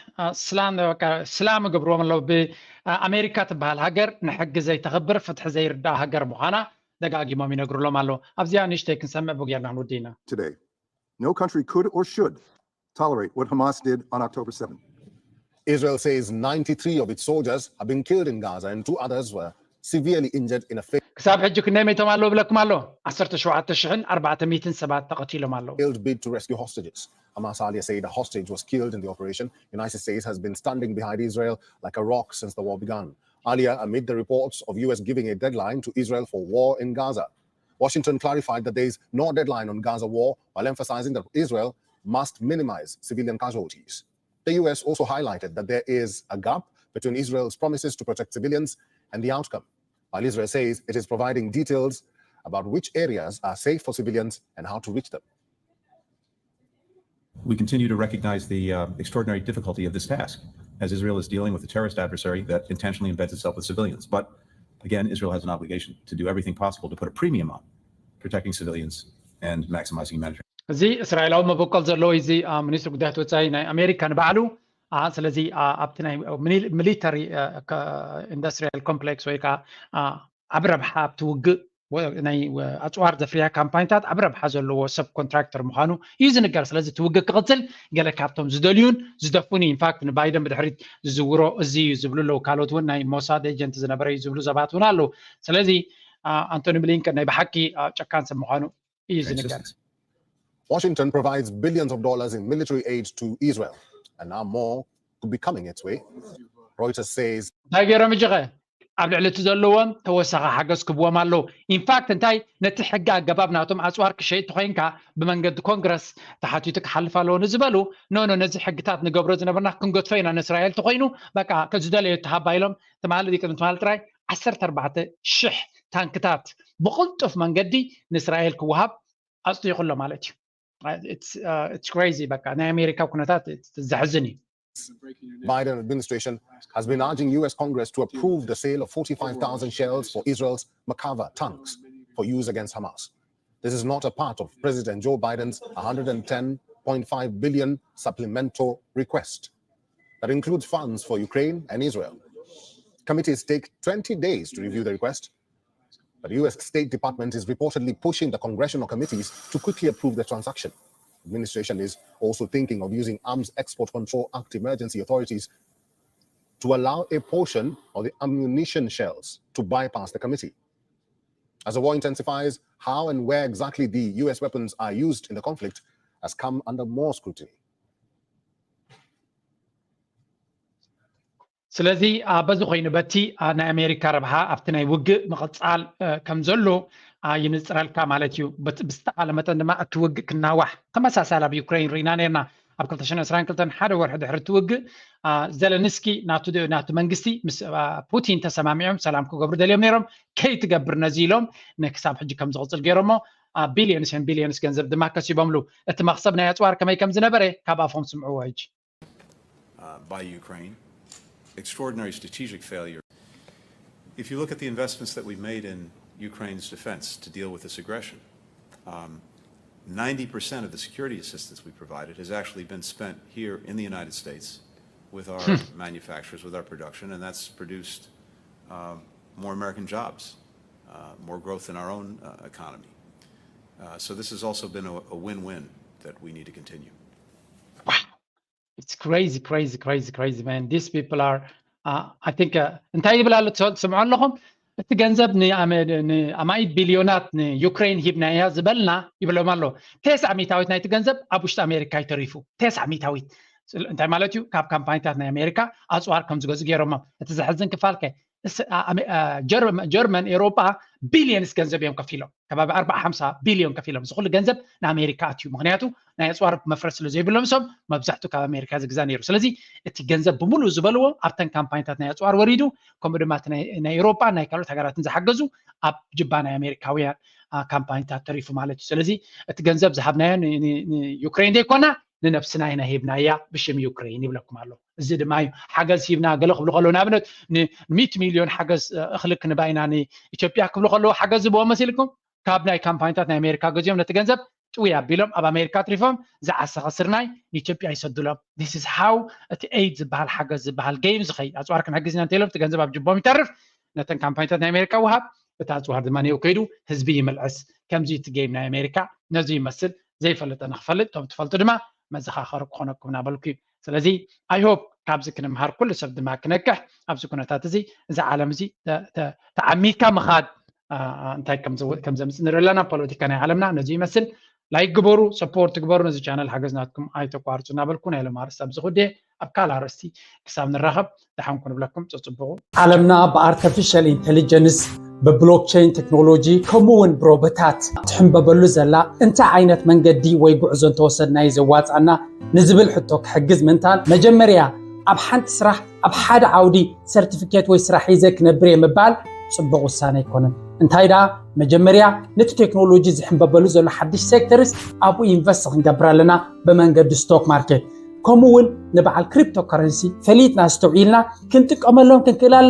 ስላም በቃ ስላም እገብርዎም ኣለዉ። ብኣሜሪካ ትበሃል ሃገር ንሕጊ ዘይተኽብር ፍትሒ ዘይርዳእ ሃገር ምዃና ደጋጊሞም ይነግሩሎም ኣለዉ። ኣብዚኣ ንእሽተይ ክንሰምዕ ብጌርና ክንውዲ ኢና። Today, no country could or should tolerate what Hamas did on October seventh. Israel says ninety-three of its soldiers have been killed in Gaza and two others were severely injured in a failed ክሳብ ሕጂ ክንደይ መይቶም ኣለዉ ብለኩም ኣሎ። ዓሰርተ ሸውዓተ ሽሕን ኣርባዕተ ሚእትን ሰባት ተቐቲሎም ኣለዉ። bid to rescue hostages. Hamas earlier said a hostage was killed in the operation. United States has been standing behind Israel like a rock since the war began. Earlier, amid the reports of U S giving a deadline to Israel for war in Gaza, Washington clarified that there is no deadline on Gaza war while emphasizing that Israel must minimize civilian casualties. The U S also highlighted that there is a gap between Israel's promises to protect civilians and the outcome, while Israel says it is providing details about which areas are safe for civilians and how to reach them. We continue to recognize the uh, extraordinary difficulty of this task, as Israel is dealing with a terrorist adversary that intentionally embeds itself with civilians. But again, Israel has an obligation to do everything possible to put a premium on protecting civilians and maximizing humanitarian. እዚ እስራኤላዊ መበቆል ዘለዎ እዚ ሚኒስትሪ ጉዳያት ወፃኢ ናይ ኣሜሪካ ንባዕሉ። ስለዚ ኣብቲ ናይ ሚሊተሪ ኢንዱስትሪያል ኮምፕሌክስ ወይ ከዓ ዓብ ረብሓ ኣብቲ ውግእ ናይ ኣፅዋር ዘፍርያ ካምፓኒታት ዓብ ረብሓ ዘለዎ ሰብ ኮንትራክተር ምዃኑ እዩ ዝንገር። ስለዚ እቲ ውግእ ክቕፅል ገለ ካብቶም ዝደልዩን ዝደፉን እዩ። ኢንፋክት ንባይደን ብድሕሪት ዝዝውሮ እዚ እዩ ዝብሉ ኣለዉ። ካልኦት እውን ናይ ሞሳድ ኤጀንት ዝነበረ እዩ ዝብሉ ሰባት እውን ኣለዉ። ስለዚ ኣንቶኒ ብሊንከን ናይ ብሓቂ ጨካን ሰብ ምዃኑ እዩ ዝንገር። Washington provides billions of dollars in military aid to Israel, and now more could be coming its way. Reuters says እንታይ ገይሮም እጅኸ ኣብ ልዕሊ እቲ ዘለዎም ተወሳኺ ሓገዝ ክብዎም ኣለዉ። ኢንፋክት እንታይ ነቲ ሕጊ ኣገባብ ናቶም ኣፅዋር ክሸይጥ ተኮይንካ ብመንገዲ ኮንግረስ ተሓቲቱ ክሓልፍ ኣለዎ ንዝበሉ ኖ ኖ ነዚ ሕግታት ንገብሮ ዝነበርና ክንገድፎ ኢና ንእስራኤል ተኮይኑ በቃ ዝደለዮ ተሃባ ኢሎም ትማሊ ቅድሚ ትማሊ ጥራይ ዓሰርተ ኣርባዕተ ሽሕ ታንክታት ብቕልጡፍ መንገዲ ንእስራኤል ክወሃብ ኣፅዲቑ ኣሎ ማለት እዩ። It's crazy በቃ ናይ ኣሜሪካ ኩነታት ዘሕዝን እዩ። Biden administration has been urging U S Congress to approve the sale of forty-five thousand shells for Israel's Merkava tanks for use against Hamas. This is not a part of President Joe Biden's one hundred and ten point five billion supplemental request that includes funds for Ukraine and Israel. Committees take twenty days to review the request, but the U S State Department is reportedly pushing the congressional committees to quickly approve the transaction. The administration is also thinking of using Arms Export Control Act emergency authorities to allow a portion of the ammunition shells to bypass the committee. As the war intensifies, how and where exactly the U S weapons are used in the conflict has come under more scrutiny. ስለዚ በዚ ኮይኑ በቲ ናይ ኣሜሪካ ረብሓ ኣብቲ ናይ ውግእ ምቕፃል ከም ዘሎ ይንፅረልካ ማለት እዩ። ብዝተኻለ መጠን ድማ እቲ ውግእ ክናዋሕ ተመሳሳሊ ኣብ ዩክሬን ርኢና ነርና። ኣብ ክልተ ሽሕን ዕስራን ክልተን ሓደ ወርሒ ድሕሪ እቲ ውግእ ዘለንስኪ ናቱ መንግስቲ ምስ ፑቲን ተሰማሚዖም ሰላም ክገብሩ ደልዮም ነይሮም። ከይትገብር ነዚ ኢሎም ንክሳብ ሕጂ ከም ዝቕፅል ገይሮሞ ቢልዮንስ ን ቢልዮንስ ገንዘብ ድማ ከሲቦምሉ። እቲ መኽሰብ ናይ ኣፅዋር ከመይ ከም ዝነበረ ካብ ኣፎም ስምዕዎ ሕጂ። uh, by Ukraine. Extraordinary strategic failure. If you look at the investments that we've made in Ukraine's defense to deal with this aggression, um, ninety percent of the security assistance we provided has actually been spent here in the United States with our manufacturers, with our production, and that's produced um, more American jobs, uh, more growth in our own uh, economy. Uh, so this has also been a, a win-win that we need to continue. It's crazy, crazy, crazy, crazy, man. These people are, uh, I think, uh, እንታይ ይብል ኣሎ ትሰ- ትሰምዑ ኣለኹም? እቲ ገንዘብ ንኣመ- ንኣማኢት ቢልዮናት ንዩክሬን ሂብናያ ዝበልና ይብሎም ኣሎ። ተስዓ ሚታዊት ናይቲ ገንዘብ ኣብ ውሽጢ ኣሜሪካ እዩ ተሪፉ። ተስዓ ሚታዊት ስለ- እንታይ ማለት እዩ? ካብ ካምፓኒታት ናይ ኣሜሪካ ኣፅዋር ከም ዝገዙ ገይሮሞም። እቲ ዘሕዝን ክፋል ከ እስ- አ- ኣሜ- አ- ጀርመ- ጀርመን ኤሮጳ ቢልዮንስ ገንዘብ እዮም ከፊሎም። ከባቢ ኣርባዓ ሓምሳ ቢልዮን ከፊሎም። እዚ ኩሉ ገንዘብ ንኣሜሪካ ኣትዩ። ምክንያቱ ናይ ኣፅዋር መፍረስ ስለ ዘይብሎም እሶም መብዛሕቱ ካብ ኣሜሪካ ዝግዛ ነይሩ። ስለዚ እቲ ገንዘብ ብምሉእ ዝበልዎ ኣብተን ካምፓኒታት ናይ ኣፅዋር ወሪዱ፣ ከምኡ ድማ እቲ ናይ ናይ ኤውሮጳ ናይ ካልኦት ሃገራትን ዝሓገዙ ኣብ ጅባ ናይ ኣሜሪካውያን አ፣ ካምፓኒታት ተሪፉ ማለት እዩ። ስለዚ እቲ ገንዘብ ዝሃብናዮ ን- ን- ንዩክሬን ዘይኮና ንነብስና ኢና ሂብናያ ብሽም ዩክሬን ይብለኩም ኣሎ። እዚ ድማ እዩ ሓገዝ ሂብና ገለ ክብሉ ከለዉ ንኣብነት ንሚእቲ ሚልዮን ሓገዝ እ፣ እኽሊ ክንባ ኢና ንኢትዮጵያ ክብሉ ከለዉ ሓገዝ ዝብዎ መሲልኩም ካብ ናይ ካምፓኒታት ናይ ኣሜሪካ ገዚኦም ነቲ ገንዘብ ጥውይ ኣቢሎም ኣብ ኣሜሪካ ኣትሪፎም ዝዓሰኸ ስርናይ ንኢትዮጵያ ይሰዱሎም። This is how እቲ aid ዝበሃል ሓገዝ ዝበሃል game ዝኸይድ። ኣፅዋር ክንሕግዝ ኢና እንተኢሎም እቲ ገንዘብ ኣብ ጅቦም ይተርፍ። ነተን ካምፓኒታት ናይ ኣሜሪካ ውሃብ፣ እቲ ኣፅዋር ድማ ንየው ከይዱ ህዝቢ ይምልዕስ። ከምዚ እቲ game ናይ ኣሜሪካ ነዚ ይመስል። ዘይፈልጠ ንክፈልጥ፣ እቶም ትፈልጡ ድማ መዘኻኸሪ ክኾነኩም እናበልኩ እዩ። ስለዚ I hope ካብዚ ክንምሃር፣ ኩሉ ሰብ ድማ ክነቅሕ ኣብዚ ኩነታት እዚ፣ እዚ ዓለም እዚ ተ- ተ- ተዓሚካ ምኻድ እንታይ ከም ዘምፅእ ንርኢ ኣለና። ፖለቲካ ናይ ዓለምና ነዚ ይመስል። Like ግበሩ፣ support ግበሩ፣ ነዚ ቻነል ሓገዝ ናትኩም ኣይተቋርፁ እናበልኩ ናይ ሎም ኣርእስቲ ኣብዚ ኩዴ፣ ኣብ ካልእ ኣርእስቲ ክሳብ ንራኸብ ደሓን ኩኑ ብለኩም። ፀፅብቑ። ዓለምና ብ artificial intelligence፣ ብ blockchain ቴክኖሎጂ ከምኡ እውን ብሮቦታት ትሕንበበሉ ዘላ እንታይ ዓይነት መንገዲ ወይ ጉዕዞ እንተወሰድና እዩ ዘዋፅኣና ንዝብል ሕቶ ክሕግዝ ምእንታን መጀመርያ ኣብ ሓንቲ ስራሕ ኣብ ሓደ ዓውዲ ሰርቲፊኬት ወይ ስራሕ ሒዘ ክነብር እየ ምባል ፅቡቕ ውሳነ ኣይኮነን። እንታይ ደኣ መጀመርያ ነቲ ቴክኖሎጂ ዝሕንበበሉ ዘሎ ሓድሽ ሴክተርስ ኣብኡ ኢንቨስት ክንገብር ኣለና ብመንገዲ ስቶክ ማርኬት። ከምኡ እውን ንበዓል ክሪፕቶ ከረንሲ ፈሊጥና ኣስተውዒልና ክንጥቀመሎም ክንክእል ኣለና።